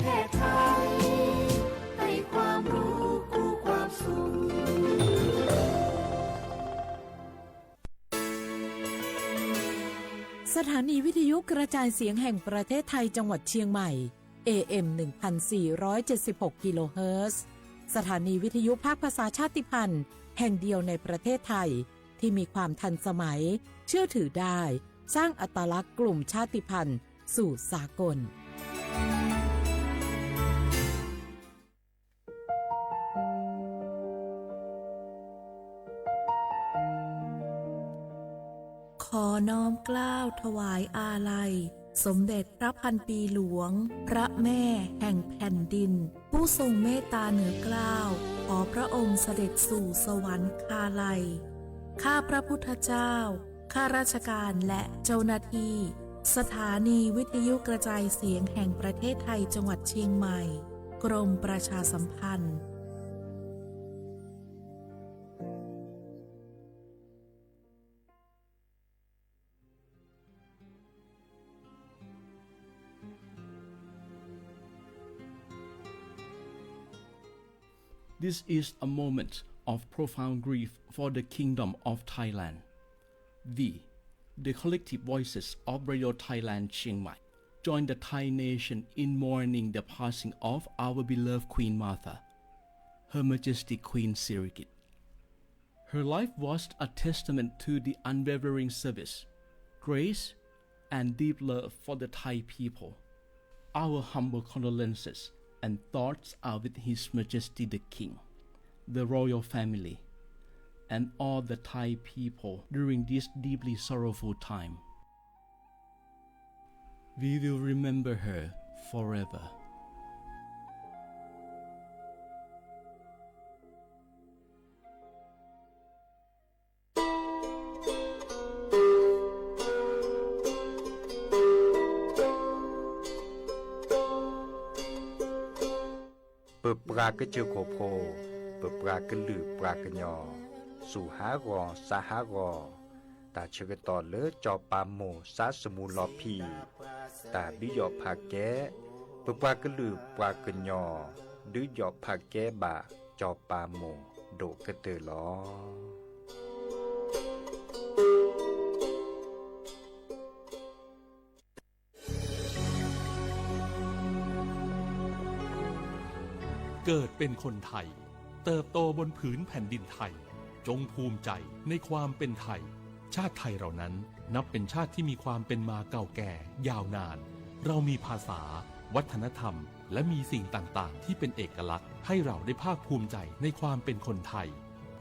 แพทย์ไทยให้ความรู้กู้ความสุข สถานีวิทยุกระจายเสียงแห่งประเทศไทยจังหวัดเชียงใหม่ เอ เอ็ม หนึ่งพันสี่ร้อยเจ็ดสิบหก กิโลเฮิรตซ์ สถานีวิทยุภาคภาษาชาติพันธุ์แห่งเดียวในประเทศไทย ที่มีความทันสมัย เชื่อถือได้ สร้างอัตลักษณ์กลุ่มชาติพันธุ์สู่สากล ขอน้อมเกล้าถวายอาลัย สมเด็จพระพันปีหลวง พระแม่แห่งแผ่นดิน ผู้ทรงเมตตาเหนือเกล้า ขอพระองค์เสด็จสู่สวรรคาลัย ข้าพระพุทธเจ้า ข้าราชการและเจ้าหน้าที่ สถานีวิทยุกระจายเสียงแห่งประเทศไทยจังหวัดเชียงใหม่ กรมประชาสัมพันธ์ This is a moment of profound grief for the Kingdom of Thailand. We, the collective voices of Radio Thailand Chiang Mai, join the Thai nation in mourning the passing of our beloved Queen Mother, Her Majesty Queen Sirikit. Her life was a testament to the unwavering service, grace, and deep love for the Thai people. Our humble condolences and thoughts are with His Majesty the King, the royal family, and all the Thai people during this deeply sorrowful time. We will remember her forever. ပပှၤကစၢၢ်ခိၣ်ဖိ, ပပှၤကလုာ်ပှၤကညီ, စူၢ်ဟးဂီၤ စါဟးဂီၤ, တၢ်ဆၢကတီၢ်လၢစီၤပၤမိၢ်စါစမူလီၤဖံး, တၢ်ဒုးယီၣ်ဖးကဲ, ပပှၤကလုာ်ပှၤကညီ ဒုးယီၣ်ဖးကဲဘၣ်စီၤပၤမိၢ်ဒိၣ်ကတၢၢ်လီၤ. เกิดเป็นคนไทย เติบโตบนผืนแผ่นดินไทย จงภูมิใจในความเป็นไทย ชาติไทยเรานั้นนับเป็นชาติที่มีความเป็นมาเก่าแก่ยาวนาน เรามีภาษา วัฒนธรรม และมีสิ่งต่างๆ ที่เป็นเอกลักษณ์ ให้เราได้ภาคภูมิใจในความเป็นคนไทย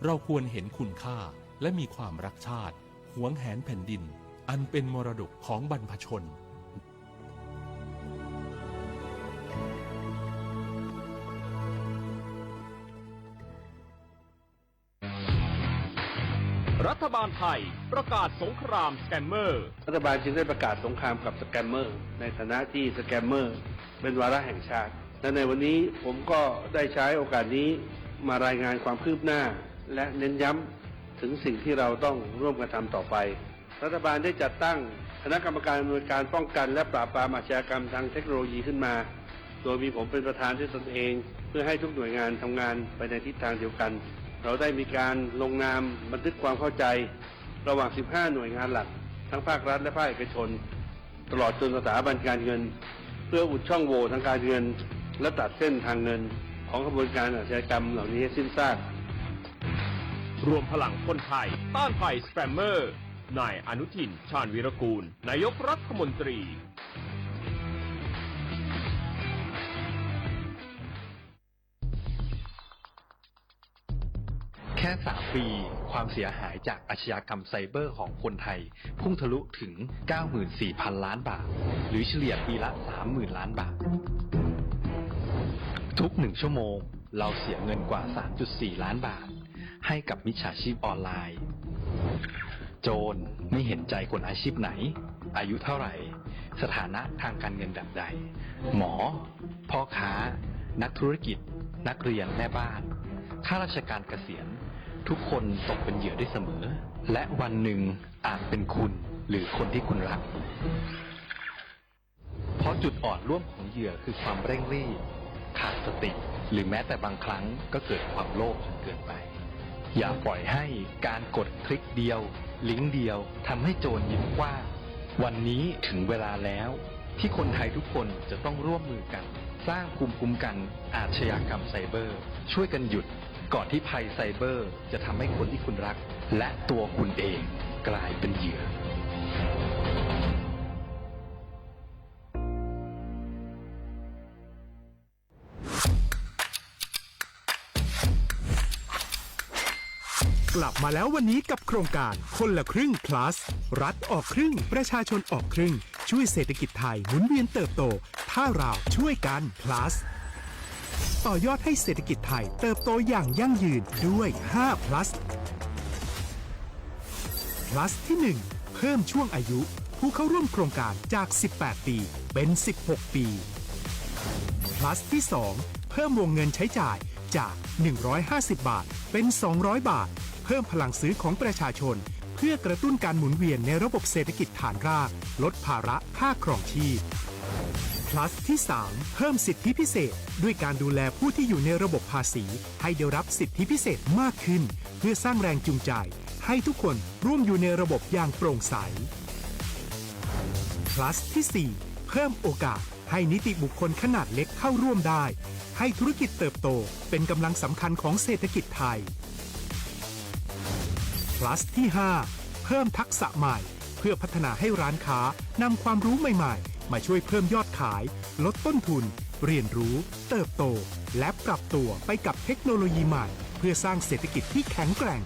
เราควรเห็นคุณค่า และมีความรักชาติ หวงแหนแผ่นดิน อันเป็นมรดกของบรรพชน รัฐบาลไทยประกาศสงครามสแกมเมอร์ รัฐบาลจึงได้ประกาศสงครามกับสแกมเมอร์ ในฐานะที่สแกมเมอร์เป็นวาระแห่งชาติ และในวันนี้ผมก็ได้ใช้โอกาสนี้มารายงานความคืบหน้า และเน้นย้ำถึงสิ่งที่เราต้องร่วมกันทำต่อไป รัฐบาลได้จัดตั้งคณะกรรมการอำนวยการป้องกันและปราบปรามอาชญากรรมทางเทคโนโลยีขึ้นมา โดยมีผมเป็นประธานด้วยตนเอง เพื่อให้ทุกหน่วยงานทำงานไปในทิศทางเดียวกัน เราได้มีการลงนามบันทึกความเข้าใจ ระหว่าง สิบห้า หน่วยงานหลัก ทั้งภาครัฐและภาคเอกชน ตลอดจนสถาบันการเงิน เพื่ออุดช่องโหว่ทางการเงิน และตัดเส้นทางเงินของขบวนการอาชญากรรมเหล่านี้ให้สิ้นซาก รวมพลังคนไทยต้านภัยสแกมเมอร์ นายอนุทิน ชาญวีรกูล นายกรัฐมนตรี แค่สามปี ความเสียหายจากอาชญากรรมไซเบอร์ของคนไทย พุ่งทะลุถึง เก้าหมื่นสี่พันล้านบาท หรือเฉลี่ยปีละ สามหมื่นล้านบาท ทุกหนึ่งชั่วโมง เราเสียเงินกว่า สามจุดสี่ล้านบาท ให้กับมิจฉาชีพออนไลน์ โจรไม่เห็นใจคนอาชีพไหน อายุเท่าไหร่ สถานะทางการเงินแบบใด หมอ พ่อค้า นักธุรกิจ นักเรียน แม่บ้าน ข้าราชการเกษียณ ทุกคนตกเป็นเหยื่อได้เสมอ และวันหนึ่งอาจเป็นคุณหรือคนที่คุณรัก เพราะจุดอ่อนร่วมของเหยื่อคือความเร่งรีบ ขาดสติ หรือแม้แต่บางครั้งก็เกิดความโลภจนเกินไป อย่าปล่อยให้การกดคลิกเดียว ลิงก์เดียวทำให้โจรยิ้มกว้าง วันนี้ถึงเวลาแล้วที่คนไทยทุกคนจะต้องร่วมมือกัน สร้างภูมิคุ้มกันอาชญากรรมไซเบอร์ ช่วยกันหยุด ก่อนที่ภัยไซเบอร์จะทำให้คนที่คุณรัก และตัวคุณเองกลายเป็นเหยื่อ กลับมาแล้ววันนี้กับโครงการคนละครึ่ง plus รัฐออกครึ่ง ประชาชนออกครึ่ง ช่วยเศรษฐกิจไทยหมุนเวียนเติบโต ถ้าเราช่วยกัน plus ต่อยอดให้เศรษฐกิจไทยเติบโตอย่างยั่งยืนด้วย ห้า plus plus ที่ หนึ่ง เพิ่มช่วงอายุผู้เข้าร่วมโครงการจาก สิบแปด ปี เป็น สิบหก ปี plus ที่ สอง เพิ่มวงเงินใช้จ่ายจาก หนึ่งร้อยห้าสิบ บาท เป็น สองร้อย บาท เพิ่มพลังซื้อของประชาชน เพื่อกระตุ้นการหมุนเวียนในระบบเศรษฐกิจฐานราก ลดภาระค่าครองชีพ plus ที่ สาม เพิ่มสิทธิพิเศษ ด้วยการดูแลผู้ที่อยู่ในระบบภาษี ให้ได้รับสิทธิพิเศษมากขึ้น เพื่อสร้างแรงจูงใจ ให้ทุกคนร่วมอยู่ในระบบอย่างโปร่งใส plus ที่ สี่ เพิ่มโอกาสให้นิติบุคคลขนาดเล็กเข้าร่วมได้ ให้ธุรกิจเติบโตเป็นกำลังสำคัญของเศรษฐกิจไทย plus ที่ ห้า เพิ่มทักษะใหม่ เพื่อพัฒนาให้ร้านค้านำความรู้ใหม่ๆ มาช่วยเพิ่มยอดขาย ลดต้นทุน เรียนรู้ เติบโต และปรับตัวไปกับเทคโนโลยีใหม่ เพื่อสร้างเศรษฐกิจที่แข็งแกร่ง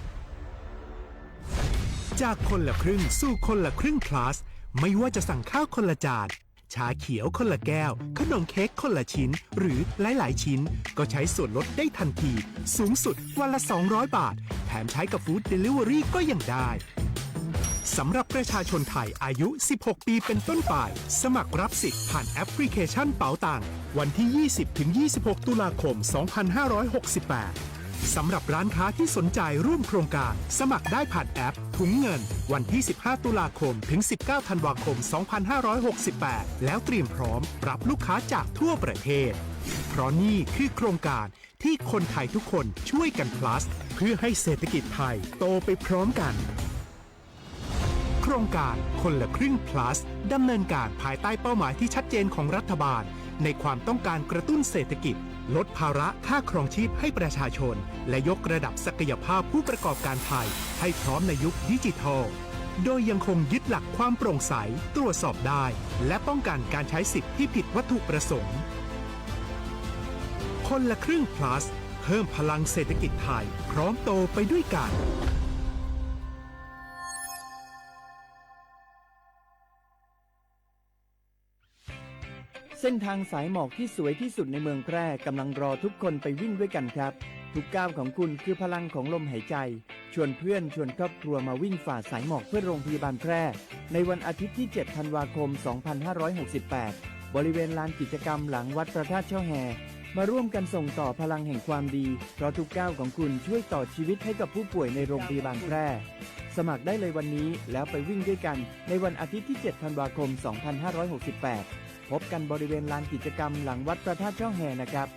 จากคนละครึ่งสู่คนละครึ่ง plus ไม่ว่าจะสั่งข้าวคนละจาน ชาเขียวคนละแก้ว ขนมเค้กคนละชิ้น หรือหลายๆ ชิ้น ก็ใช้ส่วนลดได้ทันที สูงสุดวันละ สองร้อย บาท แถมใช้กับ Food Delivery ก็ยังได้ สำหรับประชาชนไทยอายุ สิบหก ปีเป็นต้นไป สมัครรับสิทธิ์ผ่านแอปพลิเคชันเป๋าตัง วันที่ ยี่สิบ ถึง ยี่สิบหก ตุลาคม สองพันห้าร้อยหกสิบแปด สำหรับร้านค้าที่สนใจร่วมโครงการ สมัครได้ผ่านแอปถุงเงิน วันที่ สิบห้า ตุลาคม ถึง สิบเก้า ธันวาคม สองพันห้าร้อยหกสิบแปด แล้วเตรียมพร้อมรับลูกค้าจากทั่วประเทศ เพราะนี่คือโครงการที่คนไทยทุกคนช่วยกัน plus เพื่อให้เศรษฐกิจไทยโตไปพร้อมกัน โครงการคนละครึ่ง plus ดำเนินการภายใต้เป้าหมายที่ชัดเจนของรัฐบาล ในความต้องการกระตุ้นเศรษฐกิจ ลดภาระค่าครองชีพให้ประชาชน และยกระดับศักยภาพผู้ประกอบการไทย ให้พร้อมในยุคดิจิทัล โดยยังคงยึดหลักความโปร่งใส ตรวจสอบได้ และป้องกันการใช้สิทธิ์ที่ผิดวัตถุประสงค์ คนละครึ่ง plus เพิ่มพลังเศรษฐกิจไทย พร้อมโตไปด้วยกัน เส้นทางสายหมอกที่สวยที่สุดในเมืองแพร่กำลังรอทุกคนไปวิ่งด้วยกันครับ ทุกก้าวของคุณคือพลังของลมหายใจ ชวนเพื่อนชวนครอบครัวมาวิ่งฝ่าสายหมอกเพื่อโรงพยาบาลแพร่ ในวันอาทิตย์ที่ เจ็ด ธันวาคม สองพันห้าร้อยหกสิบแปด บริเวณลานกิจกรรมหลังวัดพระธาตุช่อแฮ มาร่วมกันส่งต่อพลังแห่งความดี เพราะทุกก้าวของคุณช่วยต่อชีวิตให้กับผู้ป่วยในโรงพยาบาลแพร่ สมัครได้เลยวันนี้แล้วไปวิ่งด้วยกัน ในวันอาทิตย์ที่ เจ็ด ธันวาคม สองพันห้าร้อยหกสิบแปด พบกันบริเวณลานกิจกรรมหลังวัดพระธาตุช่อแฮนะครับ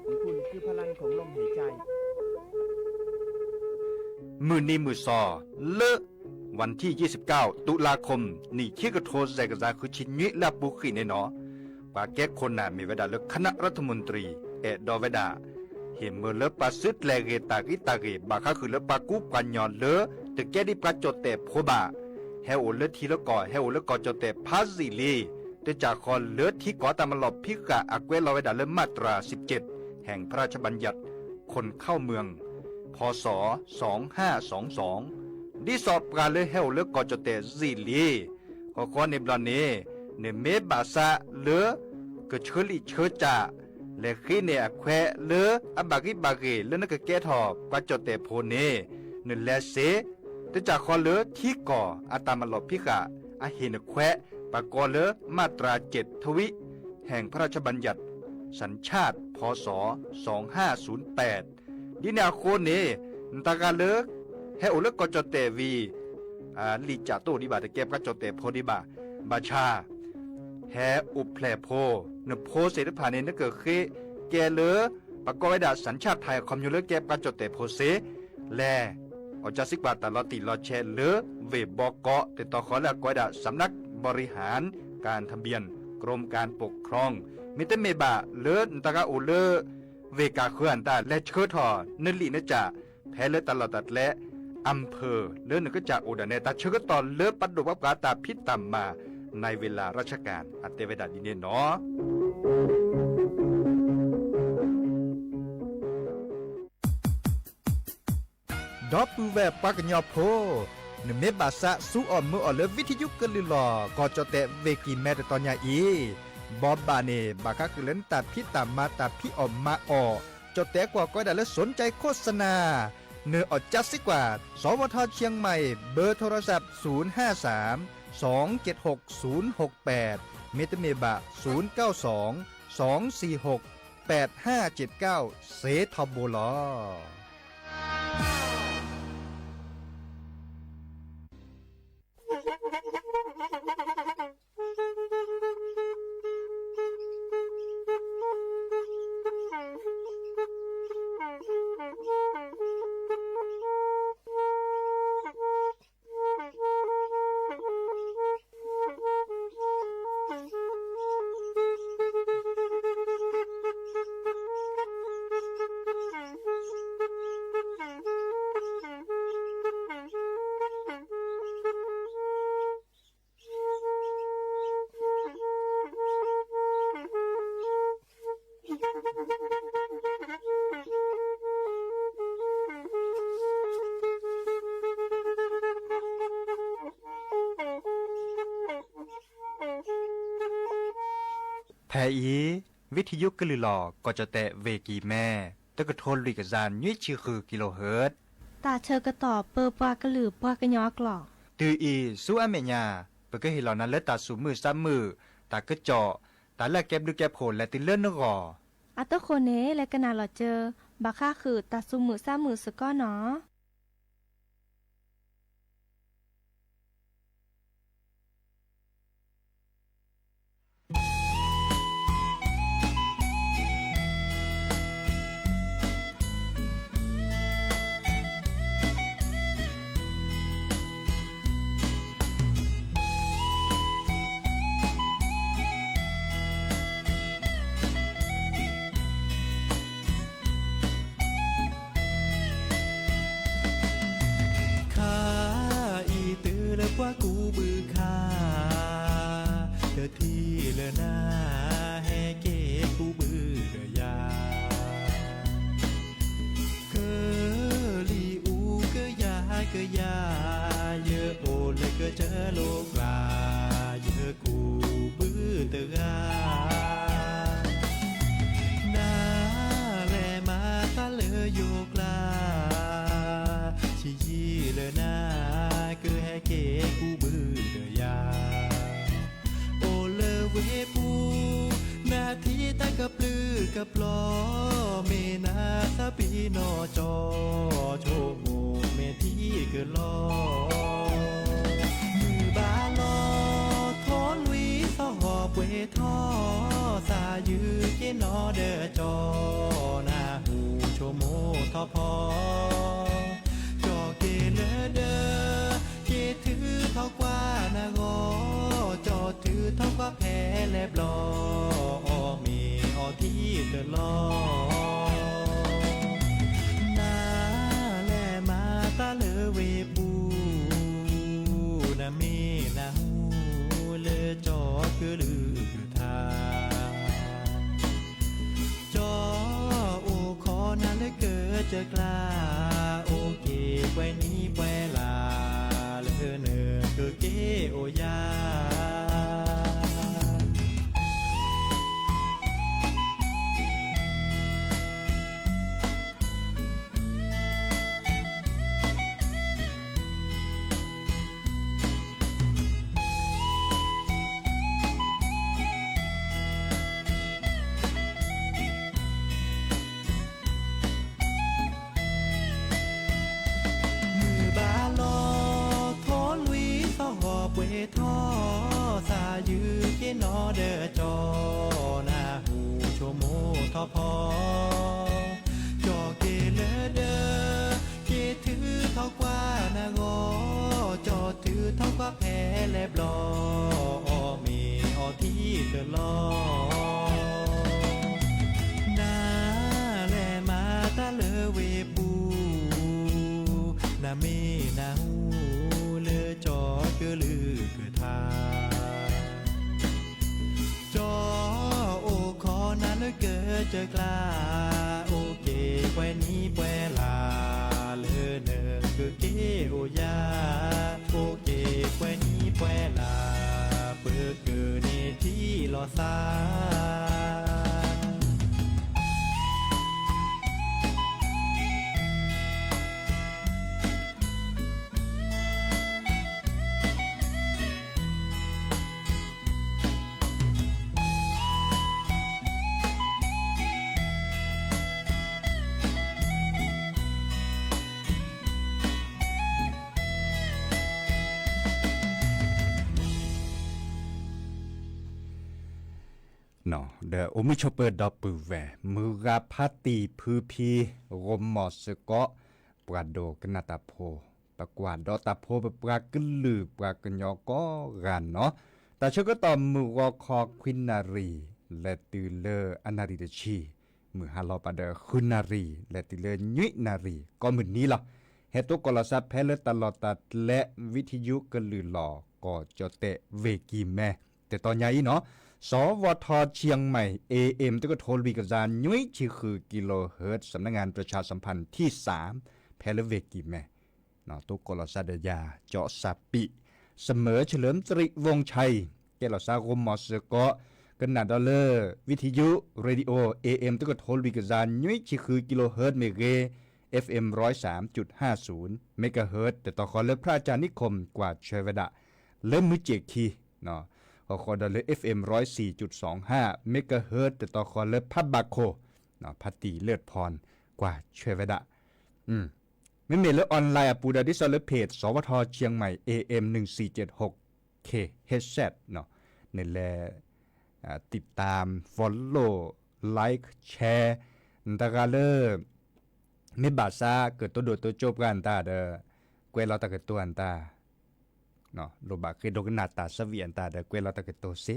ของคุณคือพลังของลมหายใจ မုၢ်နံၤမုၢ်စီၤ လၢ วันที่ ยี่สิบเก้า ตุลาคม နံၣ်ခံကထိ စဲးကစၢ် ဃုဆံနွံ လၢအပူၤဃံးန့ၣ်နီၤ, ပှၤကဲခိၣ်နၢ်မ့ၢ်ဝဲဒၣ်လၢ คณะรัฐมนตรี အဲၣ်ဒိးဝဲဒၣ် ဟ့ၣ်မၢလၢပှၤစုတြဲၤဂ့ၤတၢ်ဂံၢ်တၢ်ဂ့ၤ ဘၣ်ဃးဃုာ်လၢပှၤကူပှၤညီလၢ တကဲဒ်ပှၤကၠီၣ်တဲၣ်ဖိဘၣ်, ဟဲအိၣ်လၢထံလၢကီၢ် ဟဲအိၣ်လၢကီၢ်ကၠီၣ်တဲၣ်ဖးယံာ်လံ, တကးဃီလၢထံကီၢ်တၢ်မၤလီၢ်ဖံးဃာ် အကွဲးလီၤဝဲဒၣ်လၢ มาตรา สิบเจ็ด แห่งพระราชบัญญัติ คนเข้าเมือง พ.ศ. สองห้าสองสอง ဒ်သိးပှၤလၢဟဲအိၣ်လၢကီၢ်ကၠီၣ်တဲၣ်ယံာ်လံ ဃီဃီန့ၣ်ဘျီန့ၣ် နမ့ၢ်ဘၣ်ဆၣ်လၢ ကဆၢလံၣ်ဆၢကၠၢ် လဲၤဃ့န့ၢ်အခွဲးလၢအဘၣ်ဂံၢ်ဘၣ်ဂ့ၤလၢနကကဲထီၣ်ပှၤကၠီၣ်တဲၣ်ဖိန့ၣ် နလဲၤစ့ၢ်, တကးဃီလၢထံကီၢ်အတၢ်မၤလီၢ်ဖံးဃာ် အဟ့ၣ်နခွဲး ပှၤကိးလၢ มาตรา เจ็ด ทวี แห่งพระราชบัญญัติ สัญชาติ พ.ศ. สองห้าศูนย์แปด ဒ်န့ၣ်အဃိန့ၣ် နတၢ်ဂၤလၢ ဟဲအိၣ်လၢကီၢ်ကၠီၣ်တဲၣ်ဝံၤ လံာ်ကၠးတအိၣ်ဒံးဘၣ် တကဲပှၤကၠီၣ်တဲၣ်ဖိဒံးဘၣ်. ဘၣ်ဆၣ် ဟဲအိၣ်ဖျဲၣ်ဖိ, နဖိသ့ၣ်တဖၣ်န့ၣ် နကဃ့ကဲလၢ ပကိးဝဲဒၣ် สัญชาติไทย အခီပညီလၢကဲပှၤကၠီၣ်တဲၣ်ဖိစ့ၢ် လဲၣ်. အီၣ်ကၢစံကွၢ်တၢ်လီၤတံၢ်လီၤဆဲးလၢ ဝ့ၢ်ဘီကီး တၢ်တီၢ်ဃီလၢအကိးဝဲဒၣ် สำนักบริหารการทะเบียน กรมการปกครอง မ့တမ့ၢ်ဘၣ်လၢနတၢ်ဂၤအိၣ်လၢ ဝ့ၢ်ကၢ်ဃၢၤအတၢ် လဲၤဆှၢထီၣ်နလံာ်နကၠး ဖဲလၢတၢ်လီၢ်တၢ်ကျဲ อำเภอ လၢနကစၢ်အိၣ်ဒၣ်နဲ တၢ်ဆၢကတီၢ်လၢပဒိၣ်ပပှၢ်တၢ်ဖံးတၢ်မၤ ในเวลาราชการ အတဲဝဲဒၣ်ဒ်န့ၣ်နီၤ. ဒီပုၢ်ဝဲၢ်ပှၤကညီဖိ, နမ့ၢ်ဘၣ်သးစူအီၣ်မုာ်အီၣ်လၢ ဝံထယုကလုၢ်လီၢ် ကီၢ်ကၠီၣ်တဲၣ်ဝ့ၢ်ကံၢ်မဲ တတီၤညါအံၤ, ဘီဘၣ်န့ၣ် ဘၣ်ဃးဃုာ်လၢနတၢ်ဖံးတၢ်မၤ တၢ်ဖံးအီၣ်မၤအီၣ်, ကၠီၣ်တဲၣ်ကွီၢ်ကိးဝဲဒၣ်လၢ สนใจโฆษณา နအီၣ်ကၢစံကွၢ် สวท เชียงใหม่ เบอร์โทรศัพท์ ศูนย์ห้าสาม สองเจ็ดหก ศูนย์หกแปด မ့တမ့ၢ်ဘၣ် ศูนย์เก้าสอง สองสี่หก แปดห้าเจ็ดเก้า စ့ထီဘိလီၤ. ဖဲအံၤ ဝံထယုကလုၢ်လီၢ် ကီၢ်ကၠီၣ်တဲၣ်ဝ့ၢ်ကံၢ်မဲ တကထိလွံၢ်ကယၤနွံဆံဃု kilohertz တၢ်ဆၢကတီၢ်ပၢပှၤကလုာ်ပှၤကညီအကျိာ်, တုၤအံၤဆူအမဲာ်ညါ ပကဟ့ၣ်လီၤနၤလၢတၢ်သူၣ်မုာ်သးမုာ်, တၢ်ကစီၣ်, တၢ်လၢအကဲဘျုးကဲဖှိၣ်လဲၤတုၤလၢနဂီၢ်. အဃိန့ၣ် လဲၤကနၣ်လီၤစၢၤ ဘၣ်ဃးဃုာ်တၢ်သူၣ်မုာ်သးမုာ်စ့ၢ်ကီးနီၤ. ခါအံၤတုၤလၢပှၤကူးဘုခါ, တထံၣ်လၢနၤ ဟဲက့ၤကူးဘုဒီးယၤ ကလံၤအူကယၤကယၤ, ယအိၣ်လၢကစၢၢ်လိာ်ကျါ, ယကူးဘုတဂၤ, နၤလဲၤမၤတၢ်လၢယိၤကျါ, ဆံးယံာ်လၢနၤ ကဟဲက့ၤကူးဘုဒီးယၤ အိၣ်လၢဝ့ၢ်ပူၤ, နထံၣ်တၢ်ကပျုၢ်ကပျီၤ, မ့ၢ်နသးပ့ၤနီၣ်ကၠီ, ဆိကမိၣ်မဲာ်ထံကလီၤ, မုၢ်ဘၣ်လီၤထီၣ်လွံၢ်သီၣ်ပှဲၤထီၣ်, သးယုၢ်က့ၤနီၢ်ဒီးကၠီ, နဟူဆိကမိၣ်ထီၣ်ဖီ ကၠီက့ၤလၢဒၢး, က့ၤထုးထီၣ်ကွၢ်နဂီၢ်, ကၠီထုးထီၣ်ကွၢ်ဖဲလဲၣ်ဘျီ, အီၣ်မ့ၤအီထံတလီၤ, နၤလဲၤမၤတၢ်လၢဝ့ၢ်ပူၤ, နမ့ၢ်နၢ်ဟူလၢကၠီကလုၢ်ကထါ ကၠီအိၣ်ခိးနၤလၢကစၢၢ်ကျါ, အိၣ်က့ၤပှဲၤနံၤပှဲၤလါ, လၢနကက့ၤအိၣ်ယၤ. ထီၣ်ဖီ, ကၠီၣ်က့ၤလၢဒၢး, က့ၤထုးထီၣ်ကွၢ်နဂီၢ်, ကၠီၣ်ထုးထီၣ်ကွၢ်ဖဲလဲၣ်ဘျီ, အီၣ်မ့ၤအီထံတလီၢ်, နလဲၤမၤတၢ်လၢဝ့ၢ်ပူၤ, နမ့ၢ်နၢ်ဟူလၢကၠီၣ်ကလုၢ်ကထါ ကၠီအိၣ်ခိးနၤလၢကစၢၢ်ကျါ, အိၣ်က့ၤပှဲၤနံၤပှဲၤလါ, လၢနကက့ၤအိၣ်ယၤ, အိၣ်က့ၤပှဲၤနံၤပှဲၤလါ, ပကန့ၢ်ထံလီၤသး ဒီးအိၣ်မုာ်ဆိးပၢၤဒီပုၢ်ဝဲၢ် မုၢ်ဂၤဖါတံၢ်ဖုဖံ ဂီၤမီၤစ့ၢ်ကီး ပှၤဒိကနၣ်တၢ်ဖိ, ပကွၢ်ဒီးတၢ်ဖိ ပပှၤကလုာ်ပှၤကညီကိးဂၤနီၤ, တၢ်ဆၢကတီၢ်မုၢ်ဂီၤခီခွံနၣ်ရံၣ် လဲၤတုၤလၢအနၣ်ရံၣ်တဆံ, မုၢ်ဟါလီၤပာ်ဒီးဃုနၣ်ရံၣ် လဲၤတုၤလၢနွံနၣ်ရံၣ် ကိးမုၢ်နံၤလီၤ. ဟဲတိကိးလီၤသးဖဲလၢတၢ်လီၢ်တၢ်ကျဲ ဝံထယုကလုာ်လီၤ ကီၢ်ကၠီၣ်တဲၣ် ဝ့ၢ်ကံၢ်မဲ, တတီၤညါအံၤနီၤ, စဝထ เชียงใหม่ เอเอ็ม တကထိလွံၢ်ကယၤနွံဆံဃု กิโลเฮิรตซ์ สำนักงานประชาสัมพันธ์ที่สาม ဖဲလၢဝ့ၢ်ကံၢ်မဲ တိကိးလီၤသးဒီးယၤ ကၠီစၣ်ပံး, เสมอเฉลิมสิริวงศ์ชัย ကဲလီၤသးဂီၤမီၤစ့ၢ်ကီး, ကနၣ်ဒီးလၢ วิทยุ Radioเอเอ็ม တကထိလွံၢ်ကယၤနွံဆံဃု กิโลเฮิรตซ์ မ့ၢ်ဂ့ၤ, เอฟเอ็ม ร้อยสามจุดห้าศูนย์ เมกะเฮิรตซ์ တတီၤဃီလၢ พระอาจารย์นิคม กวาดเชื้อเวดะ လၢမုၢ်စ့ၣ်ခံ, ဃီဃီဒီးလၢ เอฟเอ็ม ร้อยสี่จุดสองห้า เมกะเฮิรตซ์ တတီၤဃီလၢ พระบาโค ဖါတံၢ်လၢၢ်ဖီ กวาดเชื้อเวดะ မ့မ့ၢ်လၢ online အပူၤဒီး ဒ်သိးလၢ เพจ สวท เชียงใหม่ เอเอ็ม หนึ่งสี่เจ็ดหก เคเอชเอส န့ၣ်လဲၤ ติดตาม follow like share နတဂၤလၢ မ့ၢ်ဘၣ်ဆၣ်ကတိၤဒိၣ်တိၤကၠိပှၤအတၢ်ဒီး ကွဲးလီၤတၢ်ကတိၤအတၢ် လိၣ်ဘၣ်ဃ့ဒိကနၣ်တၢ်ဆၢဝံၤအတၢ်ဒီး ကွဲးလီၤတၢ်ကတိၤစ့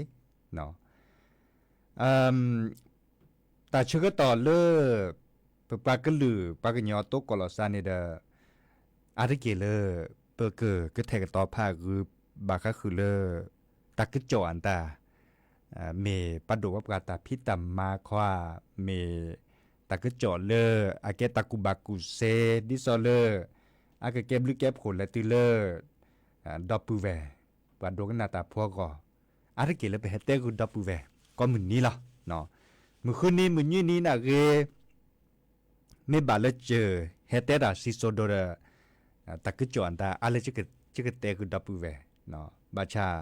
တၢ်ဆၢကတီၢ်လၢ ပပှၤကလုာ်ပှၤကညီတိကိးလီၤသးန့ၣ်ဒီး အါတက့ၢ်လၢ ပကကထဲးကတီၤဖးဂုာ် ဘၣ်ဃးဃုာ်လၢ တၢ်ကစီၣ်အတၢ် မ့ၢ်ပှၤဒိၣ်ပှၤပှၢ်တၢ်ဖံးတၢ်မၤခွါ မ့ၢ်တၢ်ကစီၣ်လၢ အကဲတၢ်ကူၣ်ဘၣ်ကူၣ်စ့ ဒ်သိးလၢ အကကဲဘျုးကဲဖှိၣ်လဲၤတုၤလၢ ဒီပုၢ်ဝဲၢ် ပှၤဒိကနၣ်တၢ်ဖိအဂီၢ် အါတက့ၢ်လၢပဟဲတဲဂုာ်ဒီပုၢ်ဝဲၢ် ကိးမုၢ်နံၤလီၤ. မုၢ်ဃုနံၤမုၢ်နွံနံၤန့ၣ်ဂ့ၤ မ့ၢ်ဘၣ်လၢစၢၤ ဟဲတဲတၢ်စံးစိၤဒိၣ်ဒီး တၢ်ကစီၣ်အတၢ်အါလၢ ယကတဲဂုာ်ဒီပုၢ်ဝဲၢ် ဘၣ်ဆၣ်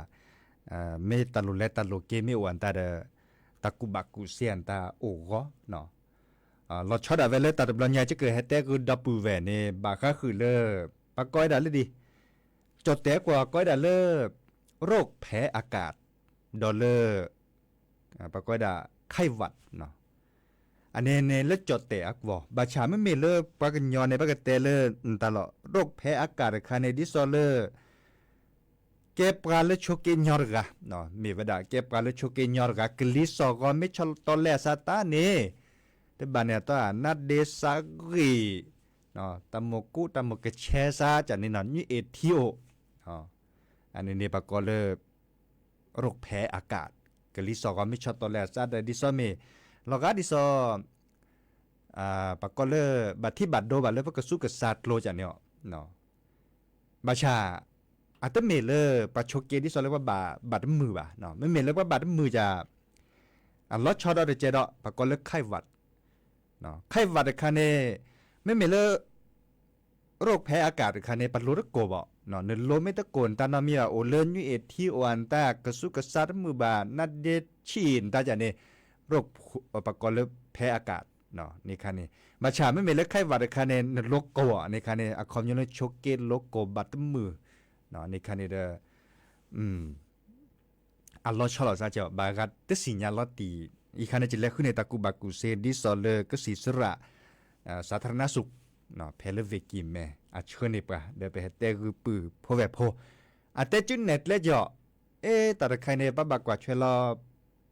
မ့ၢ်တၢ်လိၣ်လဲတၢ်လိၣ်က့ၤမ့ၢ်အိၣ်အတၢ်ဒီး တၢ်ကူၣ်ဘၣ်ကူၣ်စ့အတၢ်အိၣ်ဂီၢ် လီၤဆီဒၣ်ဝဲလၢတၢ်တဘျီညါ ယကဟဲတဲဂုာ်ဒီပုၢ်ဝဲၢ်န့ၣ် ဘၣ်ဃးဃုာ်လၢ ပှၤကိးဝဲဒၣ်လၢဒ် ကၠီၣ်တဲၣ်ကွီၢ်ကိးဝဲဒၣ်လၢ โรคแพ้อากาศ ဒီးလၢ ပှၤကိးဝဲဒၣ် ไข้หวัด အန့ၣ်န့ၣ်လၢကၠီၣ်တဲၣ်အကွီၢ် ဘၣ်ဆၣ်မ့မ့ၢ်လၢပှၤကညီန့ၣ် ပကတဲလၢနတၢ်လီၢ် โรคแพ้อากาศ တခါန့ၣ် ဒ်သိးလၢ ကဲပှၤလၢဆိးက့ညီတဂၤ မ့ၢ်ဝဲဒၣ် ကဲပှၤလၢဆိးက့ညီတဂၤ ကလံၤစိးဂီၤမ့ၢ်ဆီၣ်လီၤတီလဲအသးတၢ်န့ၣ် တဘၣ်န့ၣ်အတၢ်နါဒ့စးဂ့ၢ် တၢ်မိၢ်ကူတၢ်မိၢ်ကဆဲစး ကန့ၣ်နီၤ ညွၢ်အ့ၣ်ထံအိၣ် အန့ၣ်န့ၣ်ပှၤကိးလၢ โรคแพ้อากาศ ကလံၤစိးဂီၤမ့ၢ်ဆီၣ်လီၤတီလဲအသးဒီး ဒ်သိးမ့ၢ် လီၤဂာ်ဒ်သိး ပှၤကိးလၢ ဘၣ်ထံၣ်ဘၣ်ဒိဘၣ်လၢပကစူးကစးကျိၤကန့ၣ် ဘၣ်ဆၣ် အတမ့ၢ်လၢပှၤဆိးက့ဒ်သိးလၢပှၤဘၣ်တမုာ်ဘၣ်, မ့မ့ၢ်လၢပှၤဘၣ်တမုာ်ယၤ အလီၤဆီဒီးတကဲဒီး ပှၤကိးလၢ ไข้หวัด ไข้หวัด တခါန့ၣ် မ့မ့ၢ်လၢ โรคแพ้อากาศ တခါန့ၣ် ပလိၤတကိၢ်ဘၣ်, နလိၤမ့ၢ်တကိၢ် နတၢ်နီတမံၤဘၣ် အိၣ်လၢညွၢ်အ့ၣ်ထံအိၣ်အတၢ် ကစူးကစးတမုာ်ဘၣ် နါဒ့ဆံၣ်နတၢ်ကန့ၣ် โรค ပှၤကိးလၢ แพ้อากาศ န့ၣ်ခါန့ၣ်, ဘၣ်ဆၣ်မ့မ့ၢ်လၢ ไข้หวัด တခါန့ၣ် နလိၤကိၢ်ဘၣ်န့ၣ်ခါန့ၣ် အခီပညီလၢဆိးက့လိၤကိၢ်ဘၣ်တမုာ် န့ၣ်ခါန့ၣ်ဒီး အလီၤဆီလိာ်သးကီး ဘၣ်ဂၤတသ့ၣ်ညါလီၤတံၢ် အံၤခါန့ၣ် ယလဲၤဃုန့ၢ်တၢ်ကူၣ်ဘၣ်ကူၣ်စ့ ဒ်သိးလၢကစံးစရၣ် စးထရနါစူၣ် ဖဲလၢဝ့ၢ်ကံၢ်မဲ အဆှၢန့ၢ်ပှၤ ဒီးပဟဲတဲဂုၢ်ပုၢ်ဖိဝဲၢ်ဖိ အတဲကၠူနဲၣ်ကျဲကီး, အဲ တၢ်တခါအံၤန့ၣ် ပဘၣ်ကွၢ်ထွဲလီၤ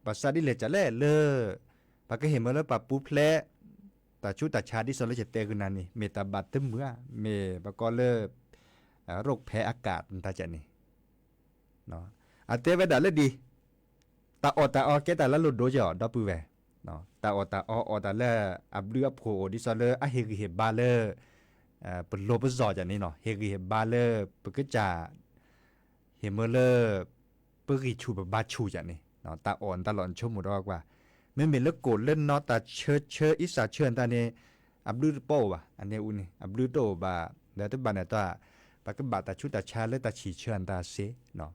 ဘၣ်ဆၣ်ဒ်လဲၣ်ကလဲၣ်လၢ ပကဟ့ၣ်မၢလၢပှၤပူၤဖျဲး တၢ်ဆူးတၢ်ဆါဒ်သိးလၢယတဲဂုၢ်နၤန့ၣ် မ့ၢ်တၢ်ဘၣ်တမုာ်ဧါ, မ့ၢ်ပကိးလၢ ရိၣ်ဖဲအကၣ်တၢ်ကန့ၣ် အတဲဝဲဒၣ်လၢဒ် တၢ်အီၣ်တၢ်အီကဲတၢ်လၢလိၣ်ဒိကီး ဒီပုၢ်ဝဲၢ်, တၢ်အီၣ်တၢ်အီအီၣ်တၢ်လၢအဘျုးအဖှိၣ်အိၣ် ဒ်သိးလၢအဟ့ၣ်ဂံၢ်ဟ့ၣ်ဘါလၢ ပလိၤပစီၤကန့ၣ်နီၤ ဟ့ၣ်ဂံၢ်ဟ့ၣ်ဘါလၢပကစၢ် ဟ့ၣ်မၢလၢ ပဂံၢ်ဆူၣ်ပဘါဆူၣ်ကန့ၣ် တၢ်အီၣ်တၢ်လီၢ်နဆိကမိၣ်ဒီးကွၢ်, မ့မ့ၢ်လၢကိၣ်လၢနီတၢ်ဆၢဆၢအံသၣ်ဆၢအတၢ်န့ၣ် အဘျုးတပီၢ်အိၣ်ဘၣ် အန့ၣ်အူန့ၣ် အဘျုးတအိၣ်ဘၣ် ဒီးတဘၣ်န့ၣ်တၢ် ပကဘၣ်တၢ်ဆူးတၢ်ဆါလၢတၢ်ဆံၣ်ဆၢအတၢ်စ့ ဃီ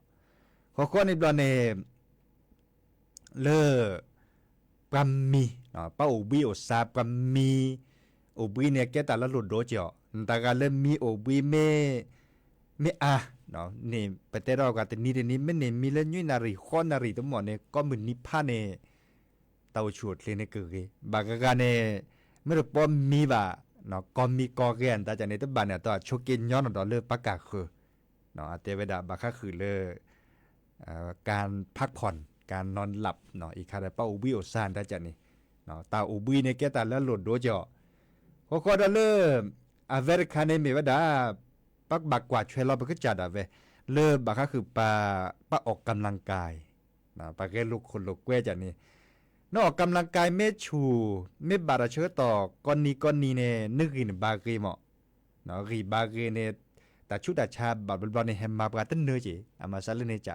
ဃီန့ၣ်ဘျီန့ၣ် လၢ ပှၤမံၤ ပှၤအိၣ်ဘှံးအိၣ်စါ ပှၤမံၤ အိၣ်ဘှံးန့ၣ် ကဲတၢ်လၢလိၣ်ဒိကီး နတၢ်ဂၤလၢမံၤအိၣ်ဘှံးမ့ၢ် မ့ၢ်အါ န့ၣ် ပတဲထီၣ်အဂၤတနံၤတနံၤ မ့ၢ်န့ၣ်မံၤလၢနွံနၣ်ရံၣ် ဃိးနၣ်ရံၣ်တမီၢ်န့ၣ် ကိးမုၢ်နံၤဖးန့ၣ် တၢ်အိၣ်ဆူၣ်အိၣ်ချ့န့ၣ်ကဂ့ၤ ဘၣ်ဂၤဂၤန့ၣ် မ့ၢ်တပီမံၤဘၣ် ကိးမံၤကိးဂဲၤအတၢ်ကန့ၣ် တဘၣ်န့ၣ်အတၢ်ဆိးက့ညီနီၣ်ဒီးလၢပၢ်ကၢ်ဃၢၤ အတဲဝဲဒၣ်ဘၣ်ဃးဃုာ်လၢ การพักผ่อน การนอนหลับ အံၤခါဒီး ပှၤအိၣ်ဘှံးအိၣ်စါတၢ်ကန့ၣ် တၢ်အိၣ်ဘှံးန့ၣ် ကဲတၢ်လၢလိၣ်ဒိကီး ဃီဃီဒီးလၢ အဝဲတခါန့ၣ်မ့ၢ်ဝဲဒၣ် ပကဘၣ်ကွၢ်ထွဲလီၤပကစၢ်ဒၣ်ဝဲ လၢဘၣ်ဃးဃုာ်ပ ပအီၣ်ကำลังกาย ပှၤဂဲၤလိာ်ခိၣ်လိာ်ကွဲကန့ၣ် နအီၣ်ကำลังกายမ့ၢ်ဆူၣ် မ့ၢ်ဘၣ်တၢ်ဆၢကတီၢ် ကိးနံၤကိးနံၤန့ၣ် နဂံၢ်နဘါဂ့ၤမး ဂံၢ်ဘါဂ့ၤန့ၣ် တၢ်ဆူးတၢ်ဆါဘၣ်ဘျီဘျီန့ၣ် ဟဲမၤပှၤတနၢၤက့ၤ အမၤစၢ်လၢန့ၣ်က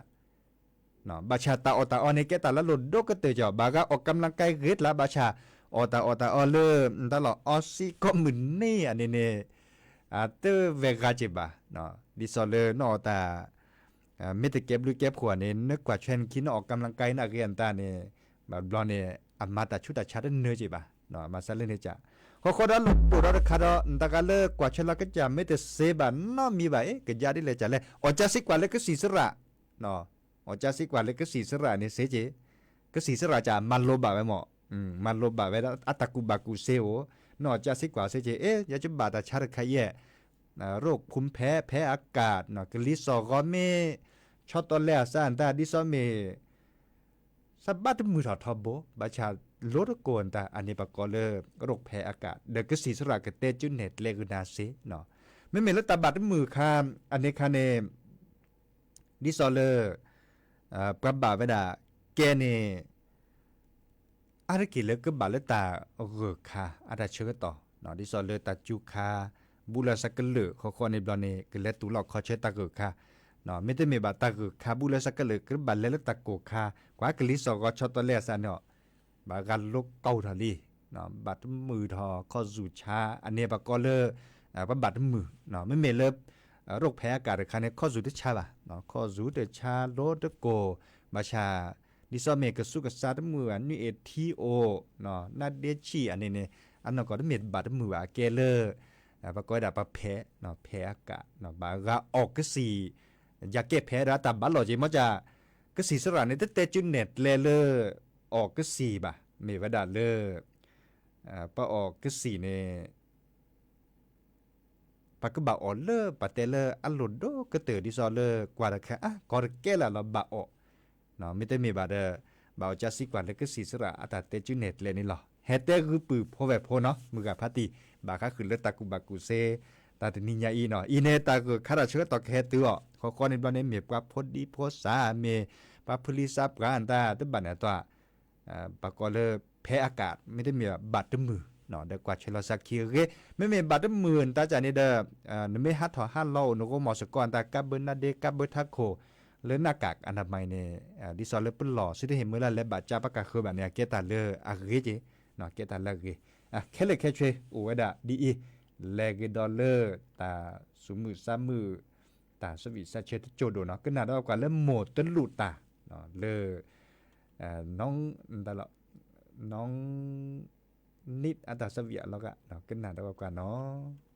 ဘၣ်ဆၣ်တၢ်အီၣ်တၢ်အီန့ၣ် ကဲတၢ်လၢလိၣ်ဒိကတၢၢ်ကီး ဘၣ်ဂၤအီၣ်ကำลังกายဂ့ၤတလး ဘၣ်ဆၣ် အီၣ်တၢ်အီၣ်တၢ်အီလၢ တၢ်လီၢ်အီစံကိးမုၢ်နံၤအန့ၣ်န့ၣ် တဝဲဂၤက့ၤဘၣ် ဒ်သိးလၢနအီၣ်တၢ် မ့ၢ်တကဲဘျုးကဲဖှိၣ်န့ၣ် နကွၢ်ထွဲနခံ နအီၣ်ကำลังกายန့ၣ်အဂ့ၤအတၢ်န့ၣ် ဘၣ်ဘျီန့ၣ် အမၤတၢ်ဆူးတၢ်ဆါတနၢၤက့ၤဘၣ် မၤစၢ်လၢန့ၣ်က ဃီဃီဒီးလိၣ်ဒိၣ်ဒီးတခါဒီး နတၢ်ဂၤလၢကွၢ်ထွဲလီၤကစၢ်မ့ၢ်တစ့ဘၣ်နီတမံၤဘၣ်အံၤ ကယါဒ်လဲၣ်ကလဲၣ် အီၣ်ကၢစံးကွၢ်လၢကစံၢ်စရၣ် အီၣ်ကၢစံးကွၢ်လၢကစံၢ်စရၣ်န့ၣ်စ့က့ၤ ကစံၢ်စရၣ်ကမၤလိဘၣ်ဝဲမး မၤလိဘၣ်ဝဲဒၣ်အတၢ်ကူၣ်ဘၣ်ကူၣ်စ့ဧိၤ နအီၣ်ကၢစံးကွၢ်စ့က့ၤ အ့ ယကဘၣ်တၢ်ဆါတခါအံၤ ရိၣ်ဖူဖဲ ဖဲအကၣ် ကလံၤစီၣ်ဂီၤမ့ၢ် ဆီတီလဲအစၢ်အတၢ် ဒ်သိးမ့ၢ် စးဘၣ်တမုာ်ထီၣ်ထီဘိ ဘၣ်ဆၣ်လိတကိးတၢ် အန့ၣ်ပကိးလၢ ရိၣ်ဖဲအကၣ် ဒီးကစံၢ်စရၣ်ကတဲကၠူနဲၣ်ကျဲဂုာ်နၤစ့ မ့မ့ၢ်လၢတၢ်ဘၣ်တမုာ်ခါ အန့ၣ်ခါန့ၣ် ဒ်သိးလၢ ပှၤဘၣ်ဝဲဒၣ်ကဲန့ၣ် အါတက့ၢ်လၢကဘၣ်လၢတၢ်ဂၢၢ်ခါ အတၢ်ဆၢကတီၢ် ဒ်သိးလၢတၢ်စူၤခါ ဘူးလၢအသးကလုာ် ဃီဃီန့ၣ်ဘျီန့ၣ် ကလဲၤတူၢ်လီၢ်ခီဆၢတၢ်ဂၢၢ်ခါ မ့တမ့ၢ်ဘၣ်တၢ်ဂၢၢ်ခါ ဘူးလၢအသးကလုာ် ကဘၣ်လဲၤလၢတၢ်ကိၢ်ခါ ကွၢ်ကလံၤစီၣ်ဂီၤဆီတီလဲအစၢ်န့ၣ် ဘၣ်ဂၤလိကီၢ်ထီၣ်လံ ဘၣ်တမုာ်ထီၣ်ခီၣ်စူၣ်ဆါ အန့ၣ်ပကိးလၢ ပဘၣ်တမုာ် မ့မ့ၢ်လၢ ရိၣ်ဖဲအကၣ်တခါန့ၣ် ခီၣ်စူၣ်တဆါဘၣ် ခီၣ်စူၣ်တဆါလိတကိး ဘၣ်ဆၣ် ဒ်သိးမ့ၢ်ကစူးကစါတမုာ်ဘၣ် နွံအ့ၣ်ထံအိၣ် နါဒ့ဆံၣ်အန့ၣ်န့ၣ် အနီၢ်ကီၢ်တမ့ၢ်ဘၣ်တမုာ်ဘၣ် အကဲလၢ ပကိးဝဲဒၣ်ပဖဲ ဖဲအကၣ် ဘၣ်ဂၤအီၣ်ကစံၢ် ယၤကဲဖဲဒီးတၢ်ဘၣ်လီၤက့ၤ မ့ၢ်က ကစံၢ်စရၣ်န့ၣ် တတဲကၠူနဲၣ်ကျဲလၢ အီၣ်ကစံၢ်ဘၣ် မ့ၢ်ဝဲဒၣ်လၢ ပအီၣ်ကစံၢ်န့ၣ် ပကဘၣ်အီၣ်လၢပတဲလၢအလိၣ်ဒိၣ်ကတၢၢ် ဒ်သိးလၢကွၢ်တခါ အါ ကီတကဲလၢ်လီၤဘၣ်အီၣ် မ့တမ့ၢ်ဘၣ်ဒီး ဘၣ်အီၣ်ကၢစံးကွၢ်လၢကစံၢ်စရၣ်အတၢ်တဲကၠူနဲၣ်ကျဲန့ၣ်လီၤ. ဟဲတဲဂုၢ်ပုၢ်ဖိဝဲၢ်ဖိနီၤ မုၢ်ဂၤဖါတံၢ် ဘၣ်ဃးဃုာ်လၢတၢ်ကူၣ်ဘၣ်ကူၣ်သ့ တၢ်တနံၤညါအံၤနီၤ အံၤန့ၣ် တၢ်ဂၢၢ်ခါတၢ်ဆၢကတီၢ်ကဟဲတုၤအီၤ ဃီဃီန့ၣ်ဘျီန့ၣ် မ့ၢ်ပှၤဖိဒံဖိသၣ် မ့ၢ်ပှၤဖုလံစးပှၢ်အတၢ်တဘၣ်န့ၣ်အတီၢ် ပှၤကိးလၢ ဖဲအကၣ် မ့တမ့ၢ်ဘၣ်တမုာ် ဒီးကွၢ်ဆၢလီၤစၢ်ခံအဂ့ၢ် မ့မ့ၢ်ဘၣ်တမုာ်တၢ်ကၢ်န့ၣ်ဒီး နမ့ၢ်ဟးထီၣ်ဟးလီၤအိၣ်နဂီၢ်မီၢ်စ့ၢ်ကီးအတၢ်ကါဘၢနါဒ့ကါဘၢထးခိၣ် လၢနၢ်ကၣ်အနမံၤန့ၣ် ဒ်သိးလၢပလီၢ်စုတဟ့ၣ်မ့ၢ်လၢလဲၤဘၣ်ကၠါပှၤကၢ်ဃၢၤဘၣ်န့ၣ် အကဲတၢ်လၢအဂ့ၤက့ၤ ကဲတၢ်လၢအဂ့ၤ ခဲလၢာ်ခဲဆ့အိၣ်ဝဲဒၣ်ဒ်အံၤ လဲၤဂ့ၤဒီးလၢတၢ်သူၣ်မုာ်သးမုာ် တၢ်သးဝံၣ်သးဆၢတစိၢ်ဒိၣ်နီၤ ကနၣ်ဒီးကွၢ်လၢမိၢ်တလူၣ်တၢ် လၢ နီၢ် နီၢ် နံၣ်အတၢ်သးဝံၣ်အလီၢ်ဂၤ ကနၣ်ဒီးကွၢ်နီၤ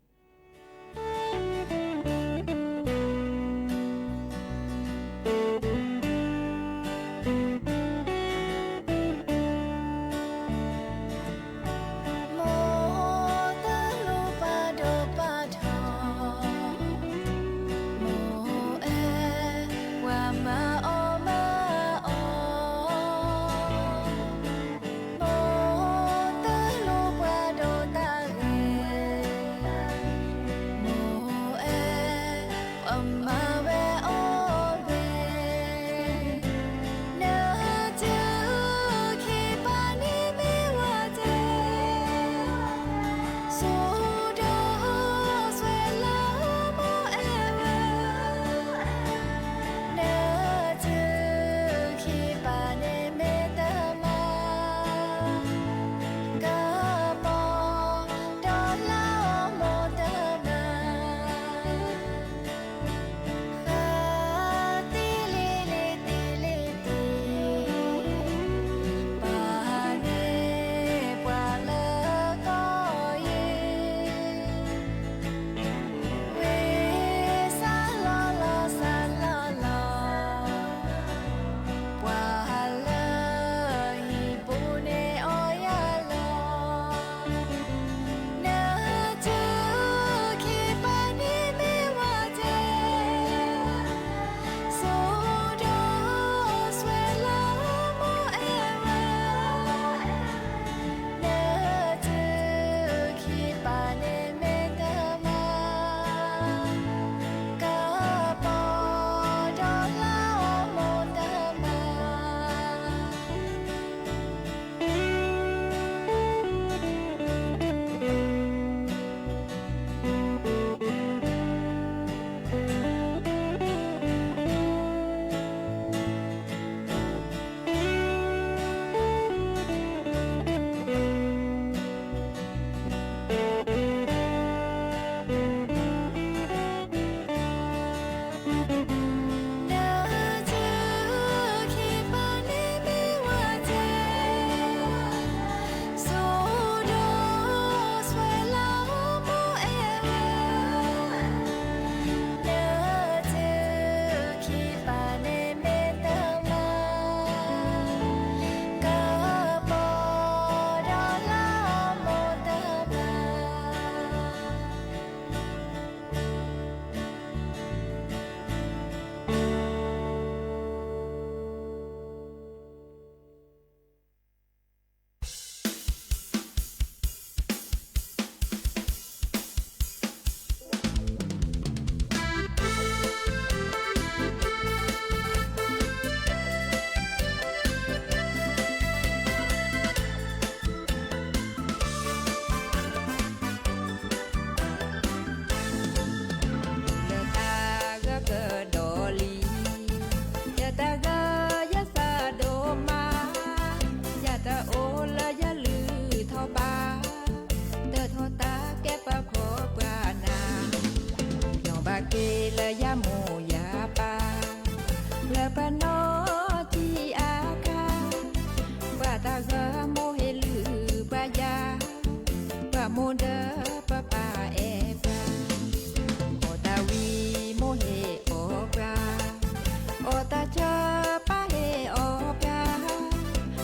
ပှၤမိၢ်ဒီးပပၢ်အဲၣ်ပှၤ, အီၣ်တၢ်ဝံၤမိၢ်ဟ့ၣ်အီၣ်ပှၤ, အီၣ်တၢ်ဆၢပၢ်ဟ့ၣ်အီၣ်ပှၤ,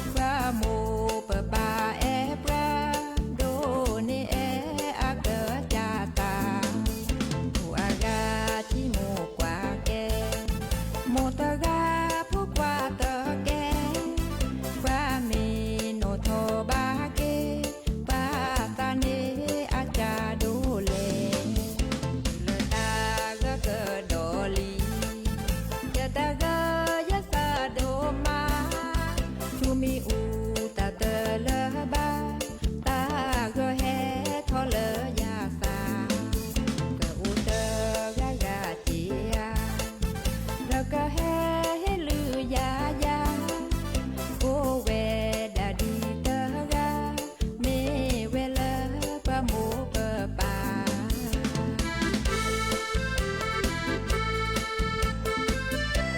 ပှၤမိၢ်ပပၢ်အဲၣ်ပှၤ, ဒိၣ်န့ၢ်အဲၣ်အကစၢ်သး, မိၢ်အဂၤထံမိၢ်ကွၢ်ကဲ, မိၢ်တဂၤဖိကွၢ်တကဲ, ပှၤမ့ၢ်နီၣ်ထီၣ်ဘၣ်က့ၤ, ပှၤသးန့ၢ်အကစၢ်ဒိၣ်လဲၣ်, လၢတၢ်ဂၢၢ်ကဒီးလံ, ယတဂၢၢ်ယသးဒိၣ်မး, ဆူမံၤအူတၢ်တလၢဘၣ်, တၢ်ဂၢၢ်ဟဲထီၣ်လၢယသး, ကအိၣ်တဂၤဂၤက့ၤဧါ, လၢကဟဲဟ့ၣ်လုၢ်ယၤယၤ, အိၣ်ဝဲဒၣ်ဒ်တဂၤ, မ့ၢ်ဝဲလၢပှၤမိၢ်ပပၢ် လၢတၢ်ဂၢၢ်ကဒီးလံ,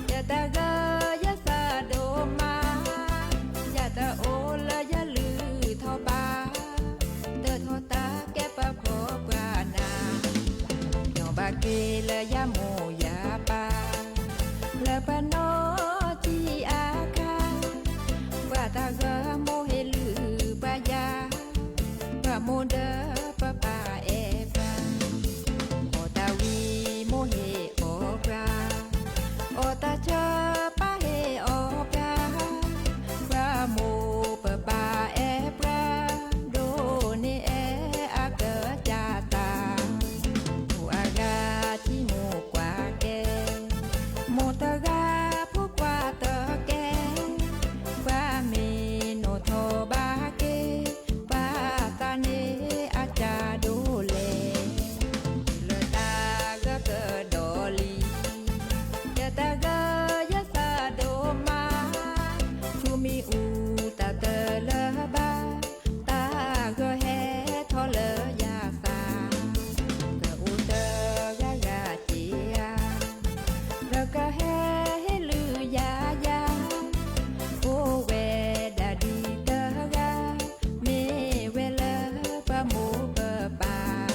ယတဂၢၢ်ယသးဒိၣ်မး, ယတအိၣ်လၢယလုၢ်ထီၣ်ဘၣ်, တၢ်ထီၣ်တၢ်ကဲပှၤဖှီၣ်ပှၤနး, ညီဘၣ်က့ၤလၢယမိၢ်ယပၢ်, လၢပနီၢ်ထံအခါ, ပှၤတၢ်ဂၢၢ်မိၢ်ဟ့ၣ်လုၢ်ပှၤယၤ, ပှၤမိၢ်ဒီးပပၢ်အဲၣ်ပှၤ, အီၣ်တၢ်ဝံၤမိၢ်ဟ့ၣ်အီၣ်ပှၤ, အီၣ်တၢ်ဆၢပၢ်ဟ့ၣ်အီၣ်ပှၤ, ပှၤမိၢ်ပပၢ်အဲၣ်ပှၤ, ဒိၣ်န့ၢ်အဲၣ်အကစၢ်သး, မိၢ်အဂၤထံမိၢ်ကွၢ်ကဲ, မိၢ်တဂၤဖိကွၢ်တကဲ, ပှၤမ့ၢ်နီၣ်ထီၣ်ဘၣ်က့ၤ, ပှၤသးန့ၢ်အကစၢ်ဒိၣ်လဲၣ်, လၢတၢ်ဂၢၢ်ကဒီးလံ, ယတဂၢၢ်ယသးဒိၣ်မး, ဆူမံၤအူတၢ်တလၢဘၣ်, တၢ်ဂၢၢ်ဟဲထီၣ်လၢယသး, ကအိၣ်တဂၤဂၤက့ၤဧါ, လၢကဟဲဟ့ၣ်လုၢ်ယၤယၤ, အိၣ်ဝဲဒၣ်ဒ်တဂၤ, မ့ၢ်ဝဲလၢပှၤမိၢ်ပပၢ်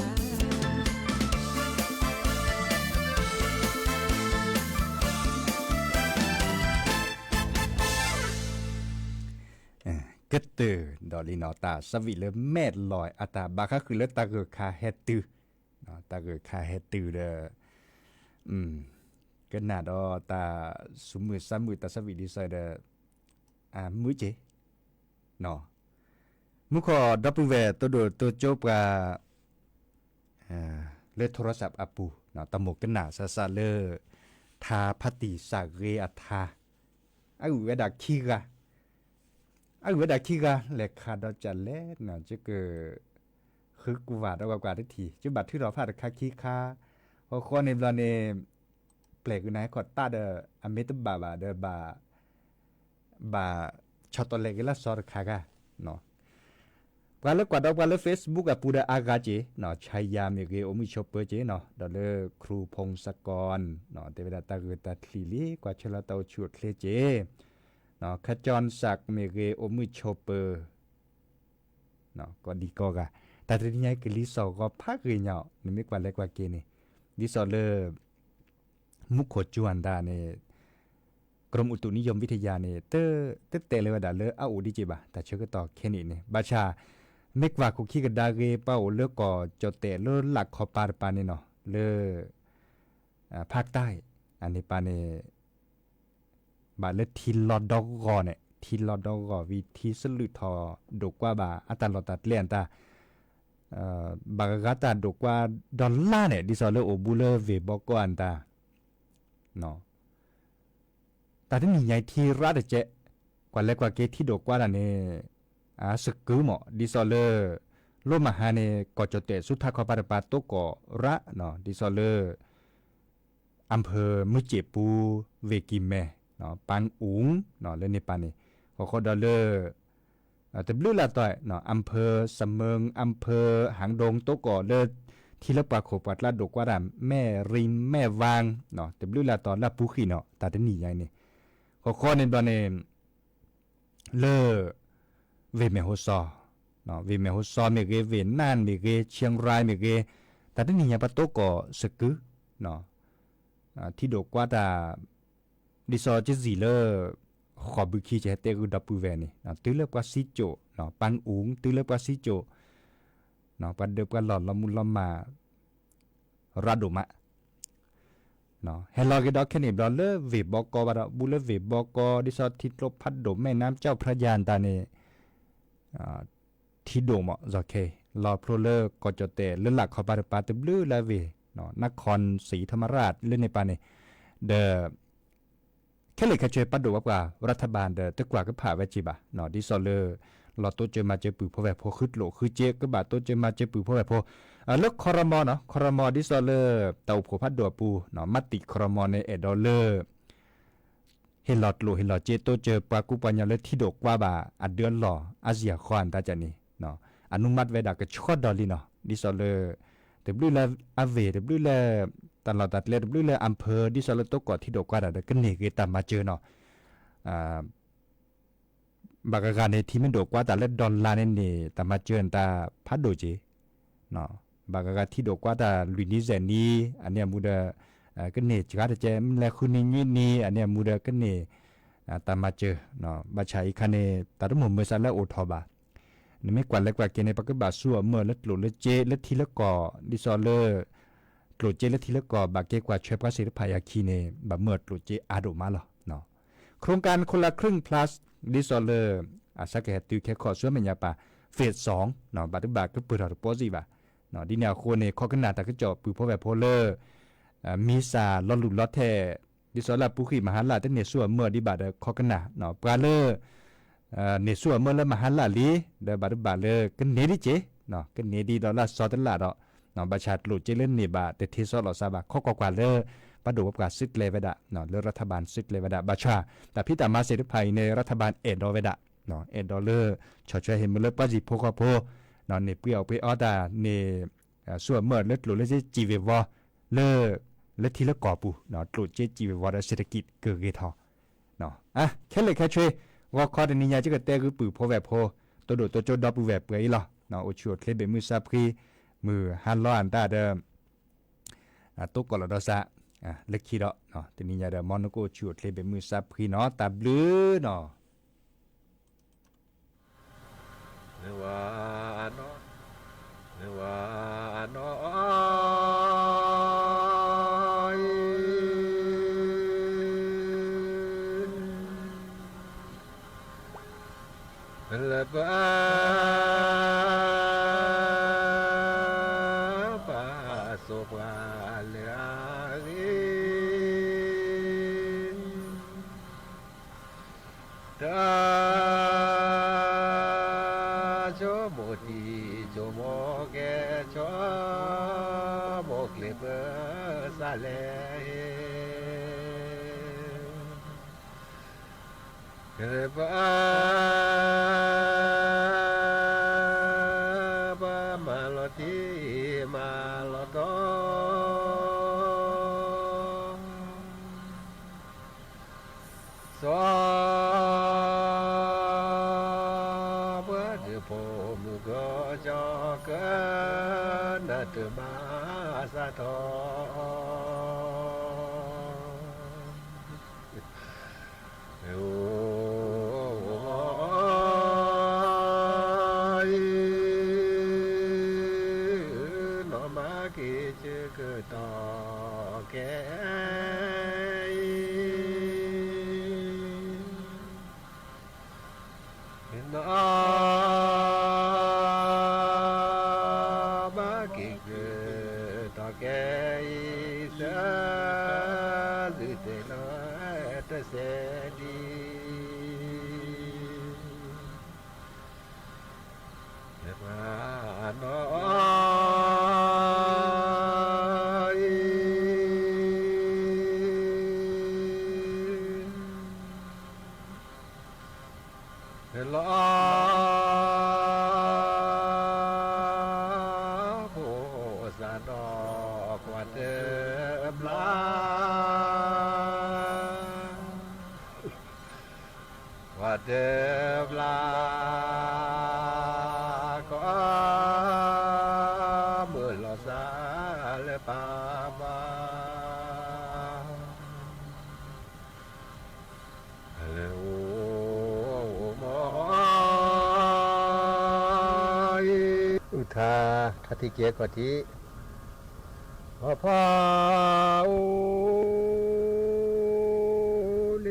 ကတၢၢ်ဒီးလံနီၤ တၢ်ဆၢဝံၤလၢမဲာ်လီၤအတၢ် ဘၣ်ဃးဃုာ်လၢတၢ်ဂၢၢ်ခါဟဲတုၤ, တၢ်ဂၢၢ်ခါဟဲတုၤဒီး ကနၣ်ဒီးတၢ်ဆူးမုာ်ဆါမုာ် တၢ်ဆၢဝံၤဒ်သိးဒီး မုာ်က့ၤ မူခိၣ်ဒီပုၢ်ဝဲၢ် တိဒိၣ်တိကၠိပှၤ လၢ โทรศัพท์ အပူၤ တၢ်မိၣ်ကနၣ်စးစးလၢ ထါဖါတံၢ်စးဂ့ၤအထါ အဂုၤဝဲဒၣ်ခံဂၤ, အဂုၤဝဲဒၣ်ခံဂၤ လဲၤခးဒီးကလဲၣ်နီၤ ယက ဃုကွၢ်ဒီးကွၢ်ကွၢ်တထံၣ် ယဘၣ်ထုးထီၣ်ဖးတခါခံခါ, ဃီဃီန့ၣ်ဘျီန့ၣ် ပျဲၢ်ကွံာ်နၤဟဲခီၣ်တၢ်ဒီး အမ့ၢ်တဘၣ်ဘၣ်ဒီးဘၣ် ဘၣ်ဆီၣ်တီၣ်လဲၣ်ဂ့ၤလၢစီၤတခါဂၤ, ပှၤလၢကွၢ်ဒီးပှၤလၢ Facebook အပူၤဒီးအါဂၤက့ၤ, ဆါယၤမ့ၢ်ဂ့ၤ အိၣ်မုၣ်ဆိးပၢၤက့ၤနီၤ ဒီးလၢ ခရူဖိစကီၢ် တဲဝဲဒၣ်တၢ်ဂ့ၢ်တၢ်ချံလံ ကွၢ်ဆၢလၢတၢ်အိၣ်ဆူၣ်အိၣ်ချ့က့ၤ, ခကၠီၣ်စၢ်မ့ၢ်ဂ့ၤ အိၣ်မုၣ်ဆိးပၢၤ ကိးဒံကိးဂၤ, တၢ်တနံၤညါအံၤကလံၤစိးဂီၤဖးဂ့ၤညါအီၤ နမ့ၢ်ကွၢ်လဲၤကွၢ်က့ၤန့ၣ်, ဒ်သိးလၢ မူခိၣ်ကၠူအတၢ်န့ၣ် กรมอุตุนิยมวิทยา န့ၣ် တတဲလၢၤဝဲဒၣ်လၢအအိၣ်ဒံးက့ၤဘၣ် တၢ်ဆၢကတီၢ်ခဲနံၣ်န့ၣ် ဘၣ်ဆၣ် မ့ၢ်ကွၢ်ခိၣ်ခံကဒါဂ့ၤ ပှၤအိၣ်လၢကီၢ်ကၠီၣ်တဲာ်လၢလၢ်ခီပၤတပၤန့ၣ်နီၤ လၢ ဖးတၢ် အန့ၣ်ပၤန့ၣ် ဘၣ်လၢထံလီၤဒီဂီၢ်န့ၣ် ထံလီၤဒီဂီၢ်ဝံၤထံစလုၢ်ထီၣ်ဒိၣ်ကွၢ်ဘၣ် အတၢ်လီၢ်တၢ်ကျဲအတၢ် ဘၣ်ဂၤဂၤတၢ်ဒိၣ်ကွၢ်ဒီးလါန့ၣ် ဒ်သိးလၢအိၣ်ဘူးလၢဝ့ၢ်ဘီကီၢ်အတၢ် တၢ်တနံၤညါအံၤထံရၣ်တကဲး ကွၢ်လဲၤကွၢ်က့ၤထံဒိၣ်ကွၢ်တၢ်န့ၣ် အစကုမး ဒ်သိးလၢ လိၣ်မဟါန့ၣ် ကီၢ်ကၠီၣ်တဲာ်ဆူထးခီပၤတပၤတိကီၢ်ရၣ် ဒ်သိးလၢ အၣ်ဖၢၣ်မုၢ်စ့ၣ်ပူၤ ဝ့ၢ်ကံၢ်မဲၢ် ပၢ်အူ လၢန့ၣ်ပၤန့ၣ် ဃီဃီဒီးလၢ တဘျုးလၢ်တီၤ အမ်ဖၢၣ်စမၢၣ် အမ်ဖၢၣ်ဟၣ်ဒိၣ် တိကိးလၢ ထံလၢပှၤခိၣ်ပှၤကျါဒိၣ်ကွၢ်တၢ် မဲၢ်ရံမဲၢ်ဝါ တဘျုးလၢ်တီၤလၢအပူၤဃံးနီၤ တၢ်တနံၣ်ညါအံၤန့ၣ် ဃီဃီန့ၣ်ဘျီန့ၣ် လၢ ဝ့ၢ်မဲၢ်ဟိစီ ဝ့ၢ်မဲၢ်ဟိစီမ့ၢ်ဂ့ၤ ဝ့ၢ်နၢၣ်မ့ၢ်ဂ့ၤ ဆံရၢ်မ့ၢ်ဂ့ၤ တၢ်တနံၣ်ညါပှၤတိကိးစကု ထံဒိၣ်ကွၢ်တၢ် ဒ်သိးကစံးလၢ ဃိးဘုခံကဟဲတဲဂုာ်ဒီပုၢ်ဝဲၢ်န့ၣ် တုၤလၢပှၤစံကၠိၣ် ပၢ်အူ တုၤလၢပှၤစံကၠိၣ် ပှၤဒၢးပှၤလီၢ်လီၤမူလီၤမၢ် ရၣ်ဒိၣ်မး ဟဲလီၤက့ၤဒီးခဲန့ၣ်ဘျီလၢဝ့ၢ်ဘီကီဘၣ်ဒီး ဘူးလၢဝ့ၢ်ဘီကီ ဒ်သိးထံကျိဖးဒိၣ် မဲၢ်နါကၠီၣ်ဖြၣ်ယၤတၢ်န့ၣ် ထံဒိၣ်မး စီၤခဲ လီၤဖျိလၢကီၢ်ကၠီၣ်တဲာ်လၢလာ်ခီပၤတပၤတဘျုးလၢဝ့ၢ် နါခီၣ်စံးထီၣ်မရၣ်လၢန့ၣ်ပၤန့ၣ် ဒီး ခဲလၢာ်ခဲဆ့ပာ်ဒိၣ်ဘၣ်ပှၤ ရၢထၢၣ်ဘၣ်ဒီး တကွၢ်ကဖၣ်ဝဲက့ၤဘၣ် ဒ်သိးလၢ လီၤတိစၢၤမၤစၢၤပုၢ်ဖိဝဲၢ်ဖိ ဃုကျိၣ်ဃုစ့ ကဘၣ်တိစၢၤမၤစၢၤပုၢ်ဖိဝဲၢ်ဖိ လၢခီရမီနီၤ ခီရမီဒ်သိးလၢ တၢ်အိၣ်ဖှိၣ်ဖးဒိၣ်အပူၤ မးတံၣ်ခီရမီန့ၣ် အဲၣ်ဒိးလၢ ဟ့ၣ်လီၤကျိၣ်ဟ့ၣ်လီၤစ့ တိစၢၤပှၤကူပှၤကညီလၢထံဒိၣ်ကွၢ်ဘၣ် အဒုးအလီၢ် အါစံၣ်အါဃီအတၢ်န့ၣ် အနုမတ်ဝဲဒၣ်ကဆှီဒီးလံနီၤ ဒ်သိးလၢ တဘျုးလၢအဝ့ၢ် တဘျုးလၢ တၢ်လီၢ်တၢ်ကျဲ တဘျုးလၢအမ်ဖၢၣ် ဒ်သိးလၢတိကိးထံဒိၣ်ကွၢ်တၢ်ဒီး ကန့ၢ်က့ၤတၢ်မၤစၢၤနီၤ ဘၣ်ဂၤဂၤန့ၣ် ထံမ့ၢ်ဒိၣ်ကွၢ်တၢ်လၢ dollar န့ၣ်န့ၣ် တၢ်မၤစၢၤန့ၣ်တၢ်ဖးဒိၣ်က့ၤ ဘၣ်ဂၤဂၤထံဒိၣ်ကွၢ်တၢ်လွံၢ်နံၤယဲၢ်နံၤ အန့ၣ်အမူဒီး ကန့ၢ်စှၤတကဲ မ့ၢ်လဲၤဃုနံၤနွံနံၤ အန့ၣ်အမူဒီးကန့ၢ် တၢ်မၤစၢၤ ဘၣ်ဆၣ်အံၤခါန့ၣ် တၢ်တမိၣ်မၢစးလၢအအိၣ်ထီၣ်ဘၣ် နမ့ၢ်ကွၢ်လဲၤကွၢ်က့ၤန့ၣ် ပကဘၣ်ဆူအမၢၢ်လၢကျိၣ်လၢစ့လၢထံလၢကီၢ် ဒ်သိးလၢ ကျိၣ်စ့လၢထံလၢကီၢ် ဘၣ်က့ၤကွၢ်ဆွဲပှၤသ့ၣ်တဖၣ်အံၤအခံန့ၣ် ဘၣ်မၢၢ်ကျိၣ်စ့အါဒိၣ်မးလီၤ. โครงการคนละครึ่ง plus ဒ်သိးလၢ အစးကဟဲတုၤခဲခီဆူမဲာ်ညါပၢ် phase two ဘၣ်တဘၣ်ကပၢၢ်ထီၣ်တပီစံးဘၣ်. ဒ်န့ၣ်အဃိန့ၣ် ခီကနၣ်တၢ်ကစီၣ်ပုၢ်ဖိဝဲၢ်ဖိလၢ မံစၢ်လီၤလူၢ်လီၤထဲ ဒ်သိးလၢအပူၤဃံးမဟါလၢ်တန့ၢ်ဆူအမၢၢ်ဒံးဘၣ်ဒီး ခီကနၣ် ပှၤလၢ န့ၢ်ဆူအမၢၢ်လၢမဟါလၢ်လံ ဒီးဘၣ်တဘၣ်လၢကန့ၢ်ဒံးက့ၤ ကန့ၢ်ဒံးဒီးလၢအစီတလၢ်ဒီး ဘၣ်ဆၣ်ကျိၣ်စ့လၢန့ၢ်ဘၣ်တထံၣ်စီလီၤစးဘၣ် ခီကွၢ်ကွၢ်လၢ ပှၤဒိၣ်ပှၤပှၢ်စုကျဲၤဝဲဒၣ် လၢရၢထၢၣ်ဘၣ်စုကျဲၤဝဲဒၣ် ဘၣ်ဆၣ် တၢ်ဖံးတၢ်မၤသ့ၣ်တဖၣ်အံၤန့ၣ် ရၢထၢၣ်ဘၣ်အဲၣ်ဒိးဝဲဒၣ် အဲၣ်ဒိးလၢ ဆီၣ်ထွဲဟ့ၣ်မုာ်လၢပှၤဟံၣ်ဖိဃီဖိ န့ၢ်ပှ့ၤအီၣ်ပှ့ၤအီတၢ်န့ၣ် ဆူအမၢၢ်လၢကျိၣ်လၢစ့စံၣ်ဝ့ၤဝီၤ လၢ လၢထံလၢကီၢ်ပူၤ ကျိၣ်စ့စံၣ်ဝ့ၤဝီၤဒီး เศรษฐกิจ ကဂ့ၤထီၣ် ခဲလၢာ်ခဲဆ့ ဂီၤခီတနံၤညါ ယကတဲဂုာ်ပုၢ်ဖိဝဲၢ်ဖိ တိၢ်ဒိၣ်တိၢ်ကၠိဒီပုၢ်ဝဲၢ်ပှဲၤအံၤလီၤ. အိၣ်ဆူၣ်အိၣ်ချ့ဘ့ၣ်မုၢ်ဆါဖှံ မုၢ်ဟါလီၤအတၢ်ဒီး တိကိးလီၤဒီးစး လၢခံဒီး တနံၤညါဒီး မ်နကအိၣ်ဆူၣ်အိၣ်ချ့ဘ့ၣ်မုၢ်ဆါဖှံနီၤ တၢ်ဘျုးနီၤ နဝနီ လၢပ ပၢ်စိပှၤလၢအဂ့ၤ တၢ် ဆိကမိၣ်တံၢ်ဆိကမိၣ်ကဲ ဆိကမိၣ်ကျဲးပၢစးလဲၣ် ပ ပမၤလီၤတံၢ်မၤလီၤတီ စီၤ ပှၤဒုးဖိမုၣ်ကၠီကၢ နတမၤစးထီၣ် နီၢ်မၤက့ၤကၢကတီၢ်ကဲအံၤ နီၢ် ဘၣ်က့ၤကၢတီၢ်ကဲအံၤ သၢသုးတဲလီၤတစဲးဒံး ပှၤနီၢ်အံၤ လီၤ တဘျါ ကီမုၢ်လီၤစၢ်လၢပၢ်ပၢ် လၢအိၣ်မီၢ်အံၤ အုၣ်ထါ ထါထံကဲကီၢ်ထံး ပှၤဖးအိၣ်လံလီ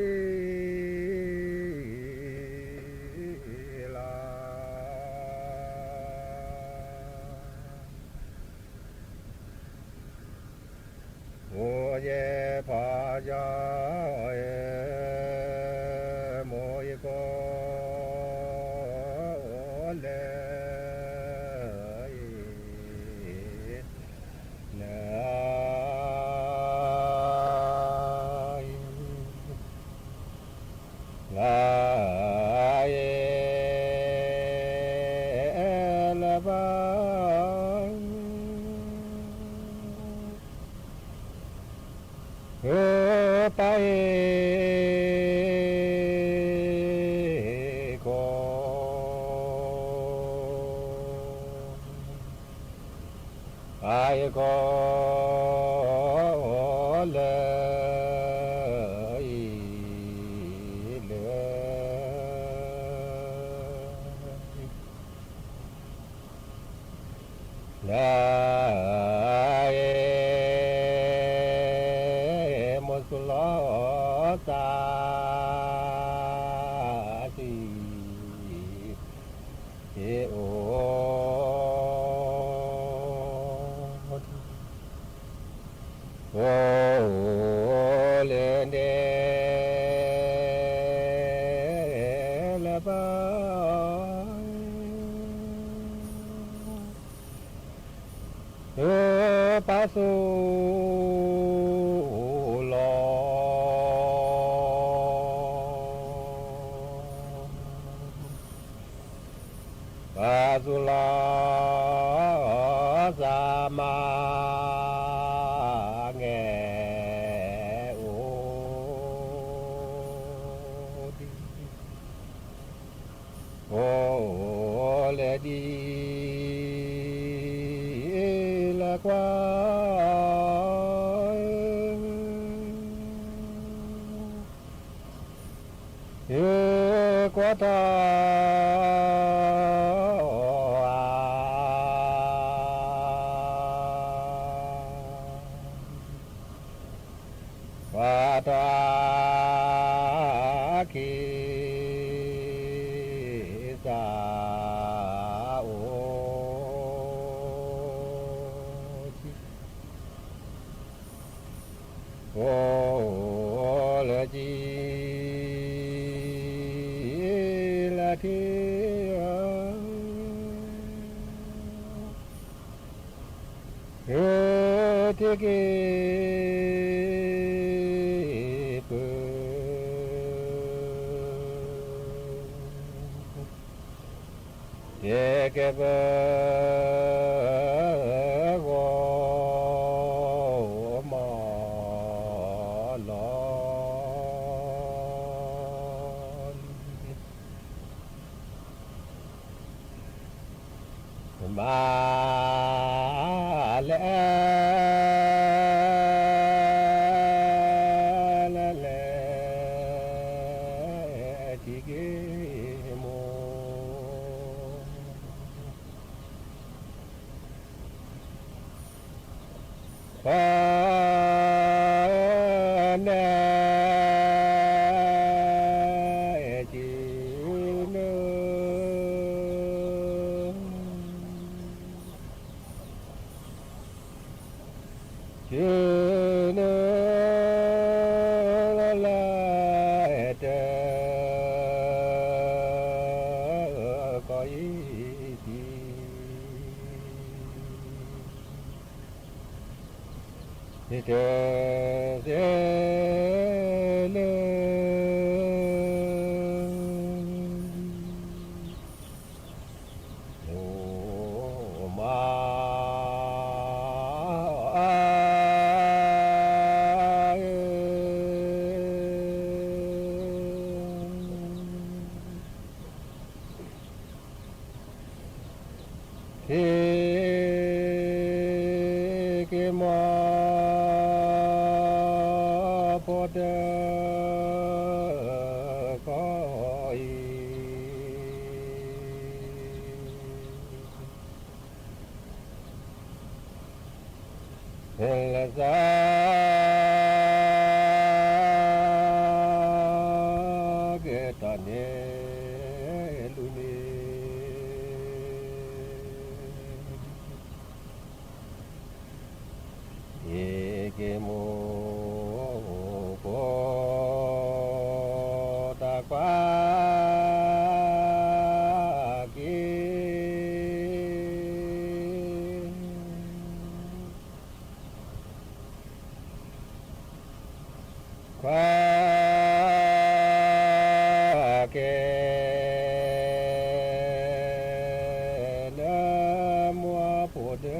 ၤ. အိၣ်ယဲဖးယီၤ မိၢ်ယကီၢ် အိၣ်လၢအံၤ လၢ လၢအံၤ လၢပၢ် ပၢ်ဧၢ ကီၢ် ပၢ်ဧၢ ကီၢ် လၢအံၤ လၢ လၢအံၤ မိၢ်သူၣ်လီၤသးဆံး အိၣ် အိၣ်လၢန့ၣ် လၢပၢ် ပၢ်သူၣ်လီၤ ပၢ်သူၣ်လီၤသးမါ ငဲၤအိၣ်ဒံး အိၣ်လၢဒ်လၢကွၢ် ကွၢ်ထီၣ် ကွၢ်ထီၣ် ခံသးအိၣ် အိၣ်လၢကံ လၢထံ ထံက့ၤပူၤ ထံက့ၤပူၤ ဂီၢ်မီၢ်လီၤလံ မၤလဲၣ် လဲၣ် လဲၣ် ထံက့ၤမိၢ် ပှၤနဲၣ်က့ၤနုၢ် က့ၤနုၢ်လၢတၢ် ကီၢ်အံၤတံၢ် တစဲးလၢ အိၣ်မး အၢ အၢ အၢ ဟ့ၣ်က့ၤမိၢ်ဖိတ ခီအံၤ လၢ ကဲတၢ်န့ၣ် လူန့ၣ် ဟ့ၣ်က့ၤမိၢ်ဖိ တၢ်ကွၢ်က့ၤ ကွၢ်က့ၤ လၢမိၢ်ဖိတ ဘ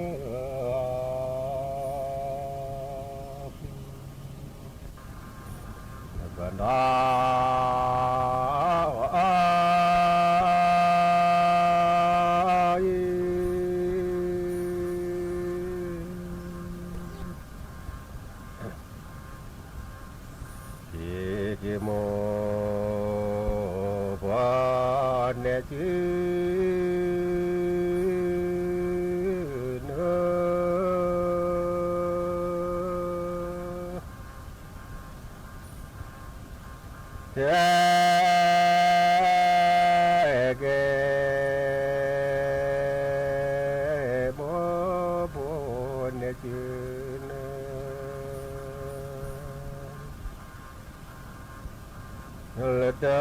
ၣ်ဒီး ဟ့ၣ်က့ၤမိၢ်ဖိ နဲၣ်စု န တဲက့ၤ မိၢ်ဖိ နဲၣ်စု န လၢတၢ်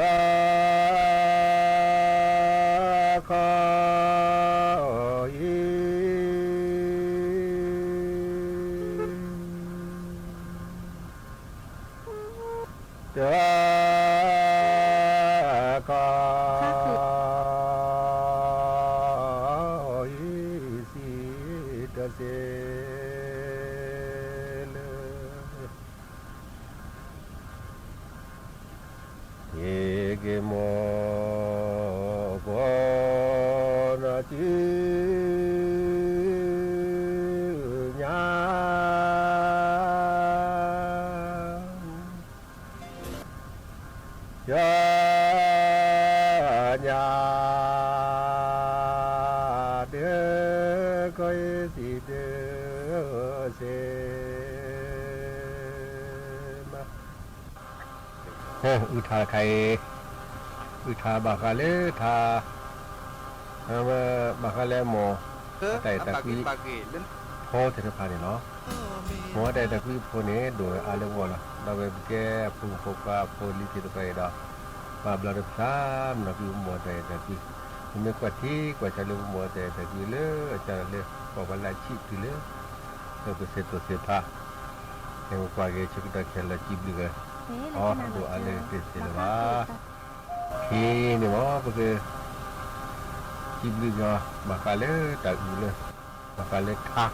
ခီအံၤ တၢ် ခီအံၤ စံးတၢ်စ့ၢ် လၢ ဟ့ၣ်က့ၤမိၢ်ဖိ န စုညါ ယညါ တခီအံၤ စံးတၢ်စ့ၢ် မ အုၣ်ထါတခါအံၤ အုၣ်ထါဘၣ်ဃးလၢထါ ဘၣ်ဃးလၢမိၢ် အတၢ်အဲၣ်တၢ်ကွံ ဖိသ့ၣ်တဖၣ်န့ၣ်လီၤ. မိၢ်အတၢ်အဲၣ်တၢ်ကွံအဖိန့ၣ် ဒိၣ်ဝဲအါလၢအဂီၢ်လီၤ. ဒီးဝဲပကဲအဖိမုၣ်ဖိခွါဖိလံၤသ့ၣ်တဖၣ်အံၤဒီး ဘၣ်ဘျီတဖျါ မနီၤကွံာ်ပမိၢ်အတၢ်အဲၣ်တၢ်ကွံ, ပမ့ၢ်ကွၢ်ထံကွၢ်ဆးလၢပမိၢ်အတၢ်အဲၣ်တၢ်ကွံလၢအကါလီၤလၢ ကွၢ်ပှၤလၢအဆံးတုၤလၢ လၢပစ့ၢ်တိၢ်စ့ၢ်ဖး ဟဲပကွၢ်က့ၤဆၢကတီၢ်ခဲလၢာ် စံးဘျုးဂ့ၤ အီၤ ဒိၣ်အါလၢသ့ၣ်သ့ၣ်လၢၤဘၣ်. ခဲအံၤန့ၣ်မ့ၢ် ပက စံးဘျုးက့ၤအီၤ ဘၣ်ဃးလၢတၢ်အုၣ်လၢ ဘၣ်ဃးလၢထါ စ့ၢ်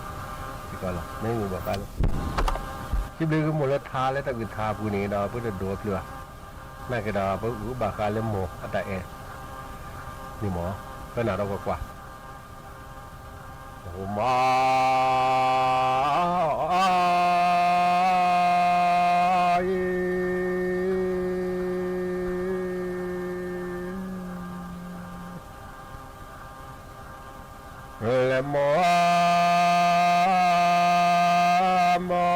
ကီးလီၤ. မ့ၢ်မ့ၢ်ဘၣ်ဃးလၢ စံးဘျုးက့ၤမိၢ်လၢထါလၢတၢ်အုၣ်ထါအပူၤန့ၣ်ဒီး ပတဒိးပျၢၤဘၣ်. နာ်က့ဒီး ပအုၣ်ဘၣ်ဃးလၢမိၢ်အတၢ်အဲၣ် န့ၣ်မ့ၢ် ပနၢ်ဒီးကွၢ်ကွၢ် မ လၢမိၢ် မိၢ်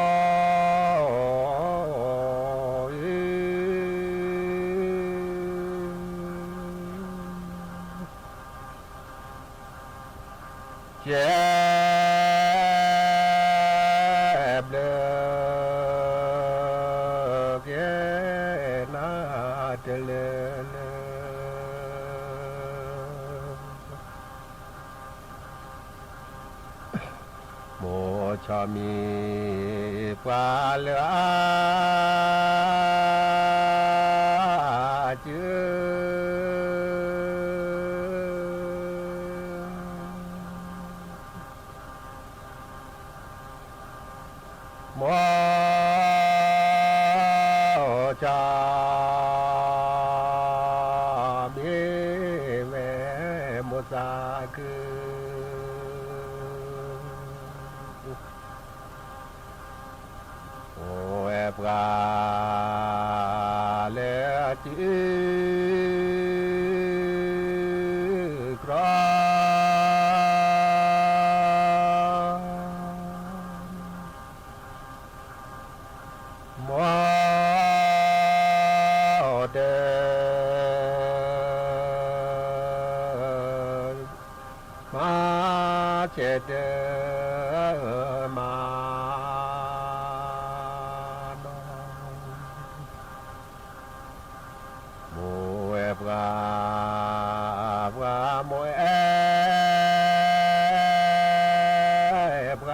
ကဲဘျုး ကဲနၤတလၢလၢ မိၢ်ဆီမံၤ ပှၤလၢအ စု မိၢ်ဆီမံၤ မ့ၢ်ဝဲမိၢ်သးခု အိၣ်ဝဲပှၤလၢအတံၤ ကြီ မီတၢ် မၤဆဲးတၢ် မၤနီၢ် မိၢ်ဝဲပှၤ ပှၤမိၢ်အဲၣ်ပှ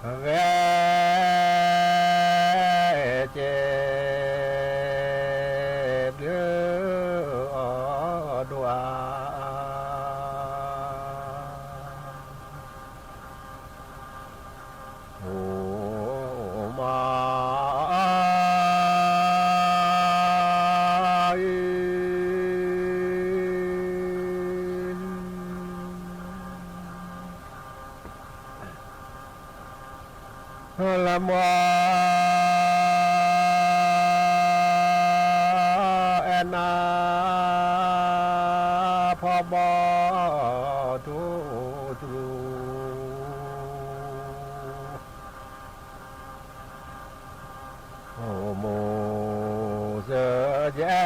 ၤ ဂဲၤကဲဘျုး အီၣ်ဒွး အိၣ်မး လၢမိၢ်အဲၣ်နၤ ဖီဘီထူထူ မိၢ်စၢၤယဲ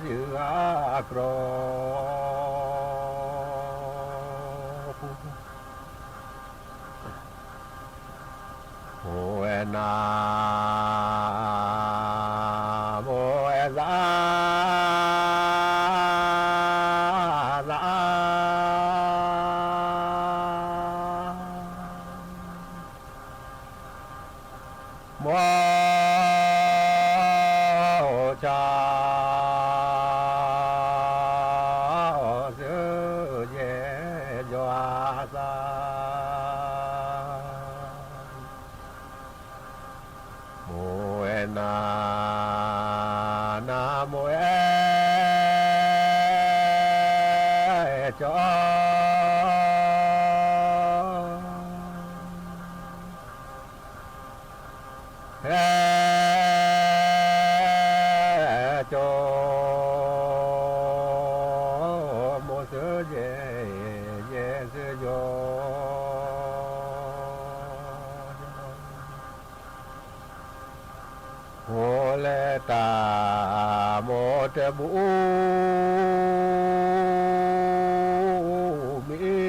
စုဂၤကြီ မိၢ်ဝဲနၤ မိၢ်ဝဲသး သး မိၢ်ဆါ စုယဲယွၤသး မိၢ်ဝဲနၤ နၤမိၢ်အဲၣ်ကၠီ အဲၣ်ကၠီ မိၢ်စၢၤယဲ ယဲစၢၤယီၤ မိၢ်လဲၤတၢ် မိၢ်တဘူး မ့ၢ် ဘီ အိ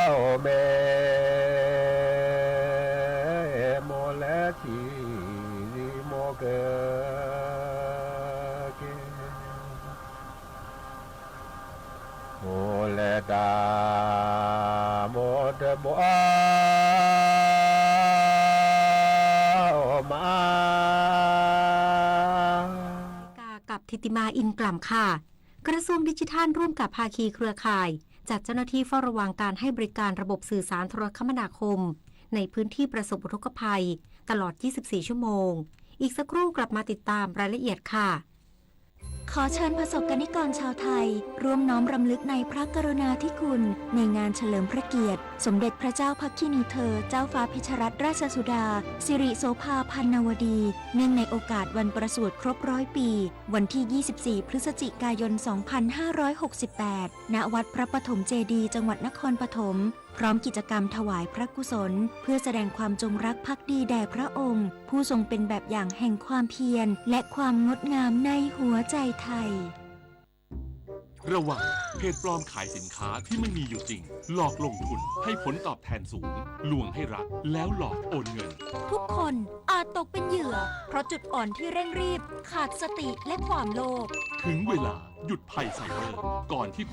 ၣ်မဲ မိၢ်လဲၤထံၣ် မိၢ်ကက့ၤ မိၢ်လဲၤတၢ် မိၢ်တဘူး အိၣ်မး กับทิติมา อินกล่ำค่ะ กระทรวงดิจิทัลร่วมกับภาคีเครือข่าย จัดเจ้าหน้าที่เฝ้าระวังการให้บริการระบบสื่อสารโทรคมนาคม ในพื้นที่ประสบอุทกภัย ตลอด ยี่สิบสี่ ชั่วโมง อีกสักครู่กลับมาติดตามรายละเอียดค่ะ ขอเชิญประสบกนิกรชาวไทย ร่วมน้อมรำลึกในพระกรุณาธิคุณ ในงานเฉลิมพระเกียรติ สมเด็จพระเจ้าพักคินีเธอ เจ้าฟ้าเพชรรัตนราชสุดา สิริโสภาพันนวดี เนื่องในโอกาสวันประสูติครบร้อยปี วันที่ ยี่สิบสี่ พฤศจิกายน สองพันห้าร้อยหกสิบแปด ณ วัดพระปฐมเจดีย์ จังหวัดนครปฐม พร้อมกิจกรรมถวายพระกุศล เพื่อแสดงความจงรักภักดีแด่พระองค์ ผู้ทรงเป็นแบบอย่างแห่งความเพียร และความงดงามในหัวใจไทย ระวัง เพจปลอมขายสินค้าที่ไม่มีอยู่จริง หลอกลงทุนให้ผลตอบแทนสูง ลวงให้รัก แล้วหลอกโอนเงิน ทุกคนอาจตกเป็นเหยื่อ เพราะจุดอ่อนที่เร่งรีบ ขาดสติ และความโลภ ถึงเวลาหยุดภัยไซเบอร์ ก่อนที่